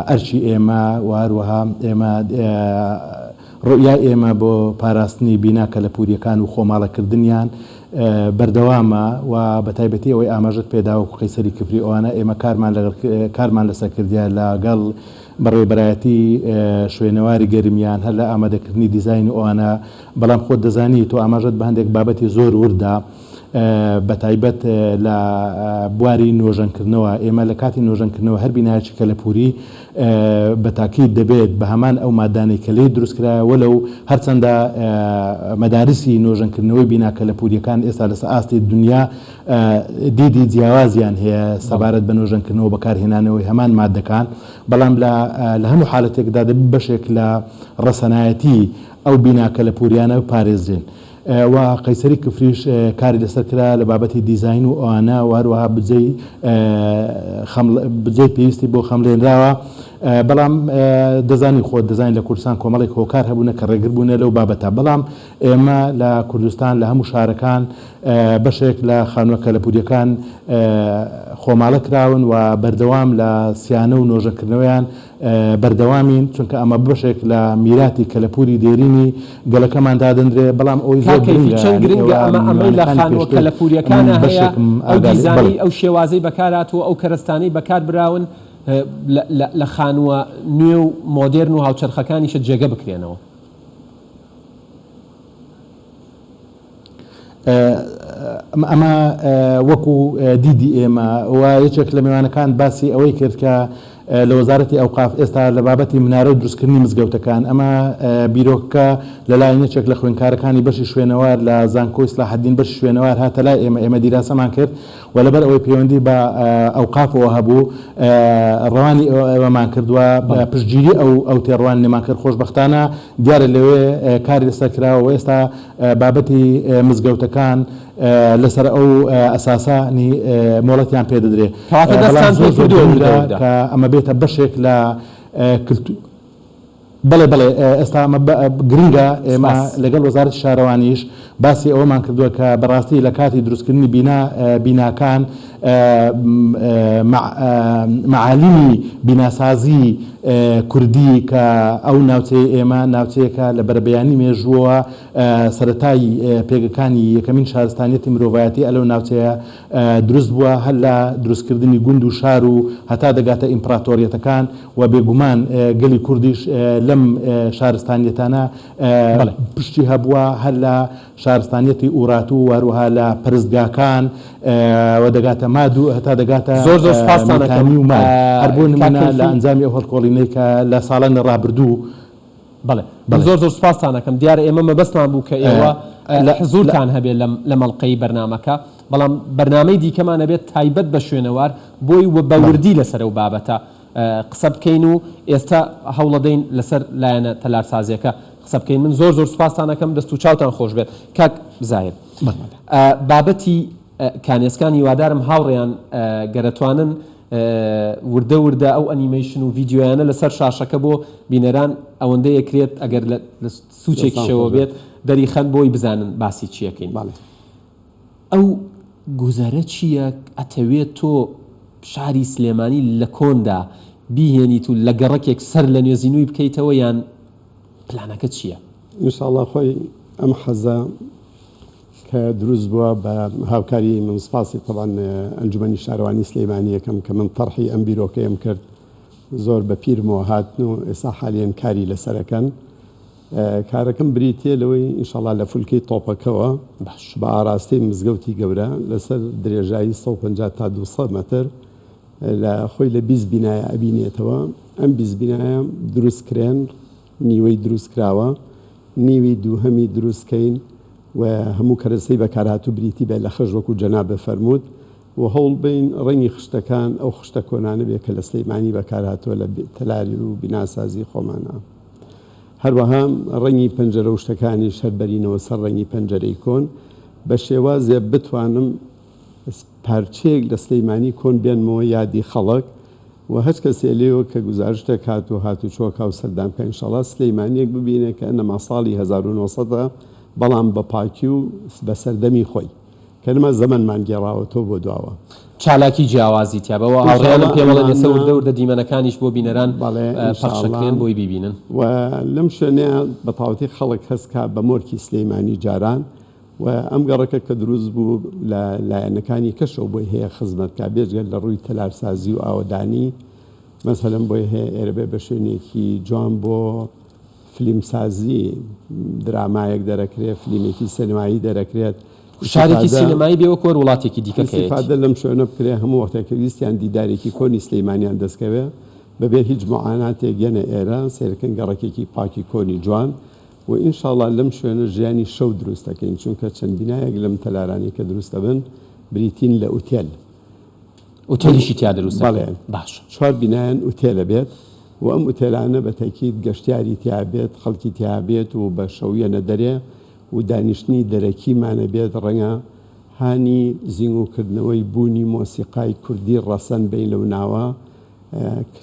ئەرکی ئێمە و هەروەها ئێمە ڕوئیای ئێمە بۆ پاراستنی بینا کەلەپوریەکان و خۆماڵەکردنیان بەردەوامە و بەتایبەتی ئەوەی ئاماژەت پێدا وەکو قەیسەری کفری ئەوانە ئێمە کارمان لەگەڵ کارمان لەسەر کردیە لەگەڵ بەڕێوەبەرایەتی شوێنەواری گەرمیان هەر لە ئامادەکردنی دیزاین و ئەوانە بەڵام خۆت دەزانی تۆ ئاماژەت بە هەندێک بابەتی زۆر ورد دا بەتایبەت لە بواری نۆژەنکردنەوە، ئێمە لە کاتی نۆژەنکردنەوە هەر بینایەکی کەلەپووری بە تاکید دەبێت بە هەمان ئەو مادانەی کە لێی دروستکرایە وەلەو هەرچەندە مەدارسی نۆژەنکردنەوەی بینا کەلەپوورییەکان ئێستا لەسەر ئاستی دونیا دیدی جیاوازیان هەیە سەبارەت بە نۆژەنکردنەوە و بەکارهێنانەوەی هەمان مادەکان بەڵام لە لە هەموو حالەتێکدا دەبێت بەشێک لە ڕەسەنایەتی ئەو بینا کەلەپووریانە بپارێزرێن. و قەیسەری کفریش کاری لەسەر کرا لە بابەتی دیزاین و ئەوانە و هەروەها بودجەی بودجەی پێویستی بۆ خەمڵێنراوە بەڵام دەزانی خۆت دەزانین لە کوردستان کۆمەڵێک هۆکار هەبوونە کە ڕێگر بوونە لەو بابەتە بەڵام ئێمە لە کوردستان لە هەموو شارەکان بەشێک لە خانووە کەلەپوریەکان خۆماڵە کراون و بەردەوام لە سیانە و نۆژەنکردنەوەیان بەردەوامین، چونکە ئەمە بەشێک لە میراتی کەلەپووری دێرینی گەلەکەمان دادەنرێ، بەڵام ئەوەی زۆر کاک کەیفی گرنگە چەند یانی گرنگە ئێوە ئەمە ئەمەی لە میوانەکانی خانووە پێشتر کەلەپووریەکانا من هەیە بەشێکم ئەو ئاگا لێ دیزانەی بەڵێ. ئەو شێوازەی بەکار هاتووە ئەو کەرەستانەی بەکار براون لە لە لە خانووە نوێ و مۆدێرن و هاوچەرخەکانیشە جێگە بکرێنەوە. ئەمە وەکو دیدی ئێمە و یەکێک لە میوانەکان باسی ئەوەی کرد کە لە وەزارەتی ئەوقاف ئێستا لە بابەتی منارە و دروستکردنی مزگەوتەکان ئەمە بیرۆکە لەلایەن یەکێک لە خوێندکارەکانی بەشی شوێنەوار لە زانکۆی سلاحەدین بەشی شوێنەوار هاتە لای ئێمە ئێمە دیراسەمان کرد و لەبەر ئەوەی پەیوەندی بە ئەوقافەوە هەبوو ڕەوانی ئەوەمان کرد و پشتگیری ئەو ئەو تێڕوانینەمان کرد خۆشبەختانە دیارە لەوێ کاری لەسەر کراوە و ئێستا بابەتی مزگەوتەکان لەسەر ئەو ئەساسە نی مۆڵەتیان پێ دەدرێ. کەواتە بەڵام دەستتان پێ زۆر زۆر کردووە وردە گرنگە وردە. کە ئەمە بێتە بەشێک لە کلتو بەڵێ بەڵێ ئێستا ئەمە گرنگە ئێمە سپاس. لەگەڵ وەزارەتی شارەوانیش باسی ئەوەمان کردووە کە بەڕاستی لە کاتی دروستکردنی بینا بیناکان. مەعالیمی بیناسازی کوردی کە ئەو ناوچەیە ئێمە ناوچەیەکە لە بەرەبەیانی مێژووەوە سەرەتای پێگەکانی یەکەمین شارستانیەتی مرۆڤایەتی ئەلەو ناوچەیە دروست بووە هەر لە دروستکردنی گوند و شار و هەتا دەگاتە ئیمپڕاتۆریەتەکان و بێگومان گەلی کوردیش لەم شارستانیەتانە پشتی هەبووە هەر لە شارستانیەتی ئوراتو و هەروەها لە پەرستگاکان و دەگاتە ماد و هەتا دەگاتە زۆر زۆر سوپاستان ئەکەم میتانی و ماد هەر بۆ کاک نمونە لە کەیفی. ئەنجامی ئەو هەڵکۆڵینەی کە لە ساڵانی ڕابردوو بەڵێ من بەڵێ. زۆر زۆر سوپاستان ئەکەم دیارە ئێمە مەبەستمان بوو کە ئێوە لە لە حزورتان هەبێ لەم لەم ئەڵقەی بەرنامەکە بەڵام بەرنامەی دیکەمان ئەبێت تایبەت بە شوێنەوار بۆی و بە بەڵێ. وردی لەسەر ئەو بابەتە قسە بکەین و ئێستا هەوڵەدەین لەسەر لایەنە تەلارسازیەکە قسە بکەین من زۆر زۆر سوپاستان ئەکەم دەست و چاوتان خۆش بێت کاک زاهیر بابەتی کانێسکان هیوادارم هاوڕێیان گەرەتوانن وردە وردە ئەو ئەنیمەیشن و ڤیدیۆیانە لەسەر شاشەکە بۆ بینەران ئەوەندە یەکرێت ئەگەر لە سوچێکیشەوە بێت دەریخەن بۆی بزانن باسی چیەکەین. ئەو گوزەرە چییە ئەتەوێت تۆ شاری سلێمانی لە کۆندا بیهێنیت و لە گەڕەکێک سەر لە نوێ زینووی بکەیتەوە یان پلانەکە چییە؟ ان شاء اللە خۆی ئەم حەزە کە دروست بووە بە هاوکاری من سپاسی تەبعەن ئەنجومەنی شارەوانی سلێمانی یەکەم کە من تەرحی ئەم بیرۆکەیەم کرد زۆر بە پیرمەوە هاتن و ئێستا حالیەن کاری لەسەرەکەن کارەکەم بریتییە لەوەی ئینشەڵا لە فولکەی تۆپەکەوە باش. بە ئاراستەی مزگەوتی گەورە لەسەر درێژایی 150 تا 200 مەتر لە خۆی لە 20 بینایە ئەبینێتەوە ئەم 20 بینایە دروست کرێن نیوەی دروست کراوە نیوی دووهەمی دروست کەین و هەموو کەرەسەی بەکارهاتوو بریتی بێت لە خشت وەکو جەنابت فەرمووت و هەوڵ بەین ڕەنگی خشتەکان ئەو خشتە کۆنانە بێت کە لە سلەیمانی بەکارهاتووە لە تەلاری و بیناسازی خۆمانە. هەروەها ڕەنگی پەنجەرە و شتەکانیش هەر بەرینەوە سەر ڕەنگی پەنجەرەی کۆن بە شێوازێ بتوانم پارچەیەک لە سلەیمانی کۆن بێنمەوە یادی خەڵک و هەچ کەسێ لێوە کە گوزارشت دەکات و هاتوچۆ کا و سەردان بکا ئینشاڵا سلەیمانیەک ببینێ کە ئەنەما ساڵی 1900 بەڵام بە پاکی و بە سەردەمی خۆی. کەنما زەمەنمان گێڕاوەتەوە بۆ دواوە. چالاکی جیاوازی تیا بەوە هاوڕێیانم پێ بڵێن ئێستا وردە وردە دیمەنەکانیش بۆ بینەران پەخش ئەکرێن بۆی بیبینن. و لەم شوێنەیا بە تەواوەتی خەڵک هەست کا بە مۆرکی سلەیمانی جاران و ئەم گەڕەکە کە دروست بوو لە لایەنەکانی کەشەوە بۆی هەیە خزمەت کا بێجگە لە ڕووی تەلارسازی و ئاوەدانی مەسەلەن بۆی هەیە ئێرە بێ بە شوێنێکی جوان بۆ فلیمسازی درامایەک دەرەکرێت، فلیمێکی سینەمایی دەرەکرێت، شارێکی سینەمایی بێ وەکو هەر وڵاتێکی دیکە کە یەتی. ئیستیفادە لەم شوێنە بکرێ، هەموو وەختێک کە ویستیان دیدارێکی کۆنی سلیمانیان دەستکەوێ، بەبێ هیچ موعاناتێک یەنە ئێرە، سەیرکەن گەڕەکێکی پاکی کۆنی جوان و ئینشاڵا لەم شوێنە ژیانی شەو دروست دەکەین، چونکە چەند بینایەک لەم تەلارانەی کە دروست دەبن بریتین لە ئوتێل. ئوتێلیشی تیا دروست دەکرێ؟ بەڵێ. باشە. چوار بینایان ئوتێلە بێت و ئەم ئوتێلانە بە تەئکید گەشتیاری تیا بێت، خەڵکی تیا بێت و بە شەو یەنە دەرێ و دانیشتنی دەرەکیمانە بێت، ڕەنگە هانی زینگوکردنەوەی بوونی مۆسیقای کوردی ڕەسەن بین لەو ناوە،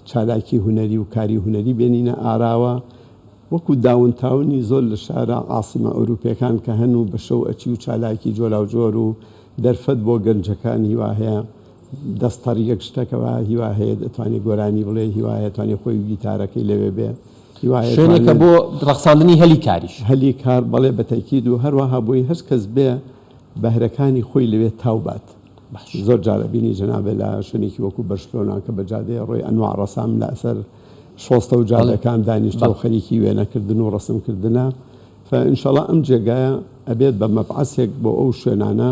چالاکی هونەری و کاری هونەری بێنینە ئاراوە، وەکو downtown ی زۆر لە شارە عاسیمە ئەوروپیەکان کە هەن و بە شەو ئەچی و چالاکی جۆراوجۆر و دەرفەت بۆ گەنجەکان هیوا هەیە دەست تەڕ یەک شتەکەوە هیوا هەیە دەتوانێت گۆرانی بڵێ هیوا هەیە توانێت خۆی و گیتارەکەی لەوێ بێ هیوا هەیە شوێنێکە توانێت بۆ ڕەخساندنی هەلی کاریش. هەلی کار بەڵێ بە تەئکید و هەروەها بۆی هەر کەس بێ بەهرەکانی خۆی لەوێ تاو بات. باش. زۆر جار ئەبینی جەنابت لە شوێنێکی وەکو بەرشلۆنا کە بە جادەیە ڕۆی ئەنواع ڕەسام لە ئەسەر شۆستە و بەڵێ جادەکان دانیشتوە و بەڵێ. خەریکی وێنەکردن و ڕەسمکردنە فە ئینشەڵا ئەم جێگایە ئەبێت بە مەبعەسێک بۆ ئەو شوێنانە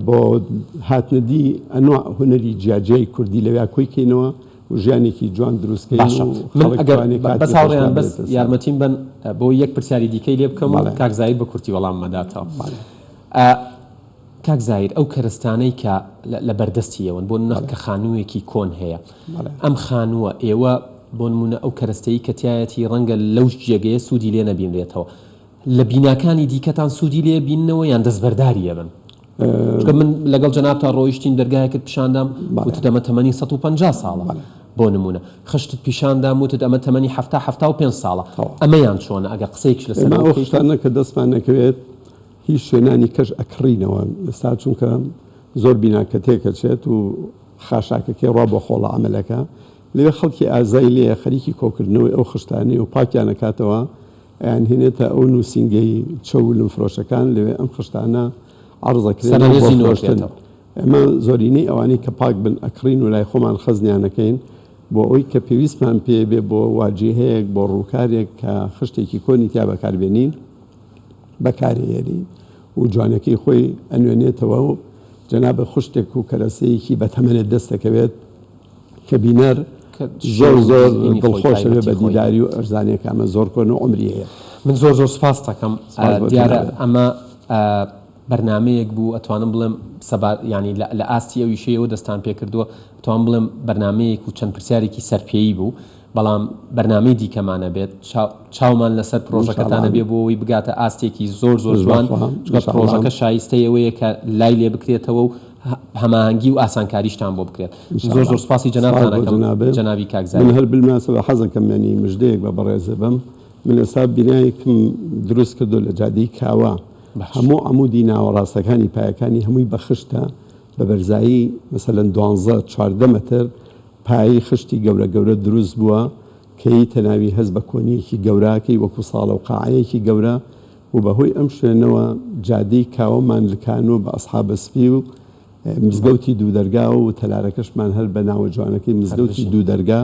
بۆ هاتنەدی ئەنواع هونەری جیاجیای کوردی لەویا کۆی کەینەوە و ژیانێکی جوان دروست کەین باشە و من خەڵک ئەگەر توانێ بەس کاتی هاوڕێیان خۆشیان بەس بدرێتە سەر. یارمەتیم بەن بۆ یەک پرسیاری دیکەی لێ بکەم و بەڵێ. کاک زاهیر بە کورتی وەڵامم ئەداتەوە. بەڵێ. ئە کاک زاهیر ئەو کەرستانەی کە لە بەردەستی ئێوەن بۆ نمونە بەڵێ. کە خانووێکی کۆن هەیە بەڵێ. ئەم خانووە ئێوە بۆ نمونە ئەو کەرەستەی کە تیایەتی ڕەنگە لەو جێگەیە سوودی لێ نەبینرێتەوە لە بیناکانی دیکەتان سوودی لێ بیننەوە یان دەستبەرداری ئەبن؟ چونکە من لەگەڵ جەنابتا ڕۆیشتین دەرگایەکت پیشاندام بەڵێ. وتت ئەمە تەمەنی 150 ساڵە بەڵێ. بۆ نمونە خشتت پیشاندام وتت ئەمە تەمەنی 70 75 ساڵە تەواو. ئەمەیان چۆنە ئەگەر قسەیەکیش لەسەر ئێمە ئەوە ئەو بکەیت؟ خشتانە کە دەستمان ئەکەوێت هی شوێنانی کەش ئەکڕینەوە ئێستا چونکە. زۆر بیناکە تێکەچێت و خاشاکەکەی ڕوا بۆ خۆڵە عەمەلەکە لەوێ خەڵکی ئازای لێیە خەریکی کۆکردنەوەی ئەو خشتانەیە و پاکیان ئەکاتەوە ئەیانهێنێتە ئەو نووسینگەی چەو و لم فرۆشەکان لەوێ ئەم خشتانە عەرز ئەکرێن بۆ سەرەڕێزی فرۆشتن نۆکرێتەوە. ئێمە زۆرینەی ئەوانەی کە پاک بن ئەکڕین و لای خۆمان خەزنیان ئەکەین بۆ ئەوەی کە پێویستمان پێ بێ بۆ واجیهەیەک بۆ ڕووکارێک کە خشتێکی کۆنی تیا بەکاربێنین بەکارێنین و جوانەکەی خۆی ئەنوێنێتەوە و جەنابت خشتێک و کەرەسەیەکی بەتەمەنت دەست دەکەوێت کە بینەر زۆر زۆر دڵخۆش ئەبێ بە دیداری و ئەرزانێ کە ئەمە زۆر کۆن و عومری هەیە. من زۆر زۆر سوپاست ئەکەم دیارە ئەمە بەرنامەیەک بوو ئەتوانم بڵێم سەبا یانی لە ئاستی ئەو ئیشەیەوە دەستان پێکردووە ئەتوانم بڵێم بەرنامەیەک و چەند پرسیارێکی سەرپێیی بوو بەڵام بەرنامەی دیکەمان ئەبێت چاومان لەسەر پرۆژەکەتان ئەبێ بۆ ئەوەی بگاتە ئاستێکی زۆر زۆر جوان چونکە پرۆژەکە شایستەی ئەوەیە کە لای لێ بکرێتەوە و هەماهەنگی و ئاسانکاریشتان بۆ بکرێت زۆر زۆر سوپاسی جەنابتان ئەکەم جەنابی کاک زاهیر. من هەر بالمناسبە حەزەکەم یانی مژدەیەک بە بەڕێزت بەم من ئێستا بینایەکم دروست کردو لە جادەی کاوە هەموو عەمودی ناوەڕاستەکانی پایەکانی هەمووی بە خشتە بە بەرزایی مەسەلەن دوانزە 14 مەتر پایەی خشتی گەورە گەورە دروست بووە کە یەیتە ناوی هەست بە کۆنییەکی گەورە ئەکەی وەکو ساڵە و قاعەیەکی گەورە و بە هۆی ئەم شوێنەوە جادەی کاوەمان لکانووە بە ئەسحابە سپی و مزگەوتی دوودەرگا و تەلارەکەشمان هەر بە ناوە جوانەکەی مزگەوتی دوودەرگا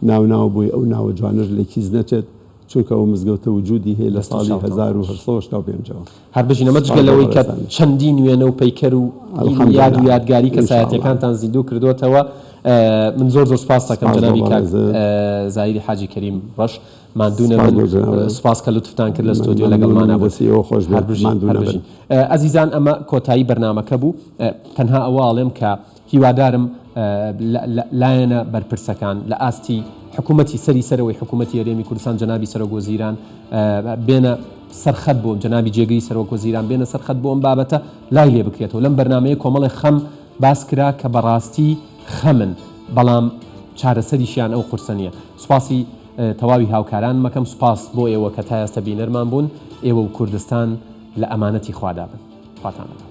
ناوناوە بۆی ئەو ناوە جوانەش لە کیس نەچێت چونکە ئەو مزگەوتە وجودی هەیە لە ساڵی 1885 ەوە. هەر بژین ئەمە جگە لەوەی کە چەندین وێنە و پەیکەر و یاد و یادگاری کەسایەتیەکانتان زیندوو کردۆتەوە من زۆر زۆر سوپاست دەکەم جەنابی کاک زاهیری حاجی کەریم ڕەش ماندوو نەبن سوپاس کە لوتفتان کرد لە ستۆدیۆ لەگەڵمانا بوون هەر بژین هەر بژین ئەزیزان ئەمە کۆتایی بەرنامەکە بوو تەنها ئەوە ئەڵێم کە هیوادارم لایەنە بەرپرسەکان لە ئاستی حکوومەتی سەری سەرەوەی حکوومەتی هەرێمی کوردستان جەنابی سەرۆک وەزیران بێنە سەرخەت بۆ جەنابی جێگری سەرۆک وەزیران بێنە سەرخەت بۆ ئەم بابەتە لای لێ بکرێتەوە لەم بەرنمەیە کۆمەڵێ خەم باس کرا کە بەڕاستی خەمن بەڵام چارەسەریشیان ئەو قورسە نییە سوپاسی تەواوی هاوکاران مەکەم سوپاس بۆ ئێوە کە تا ئێستا بینەرمان بوون ئێوە و کوردستان لە ئەمانەتی خوادا بن خواتان لەگەڵ.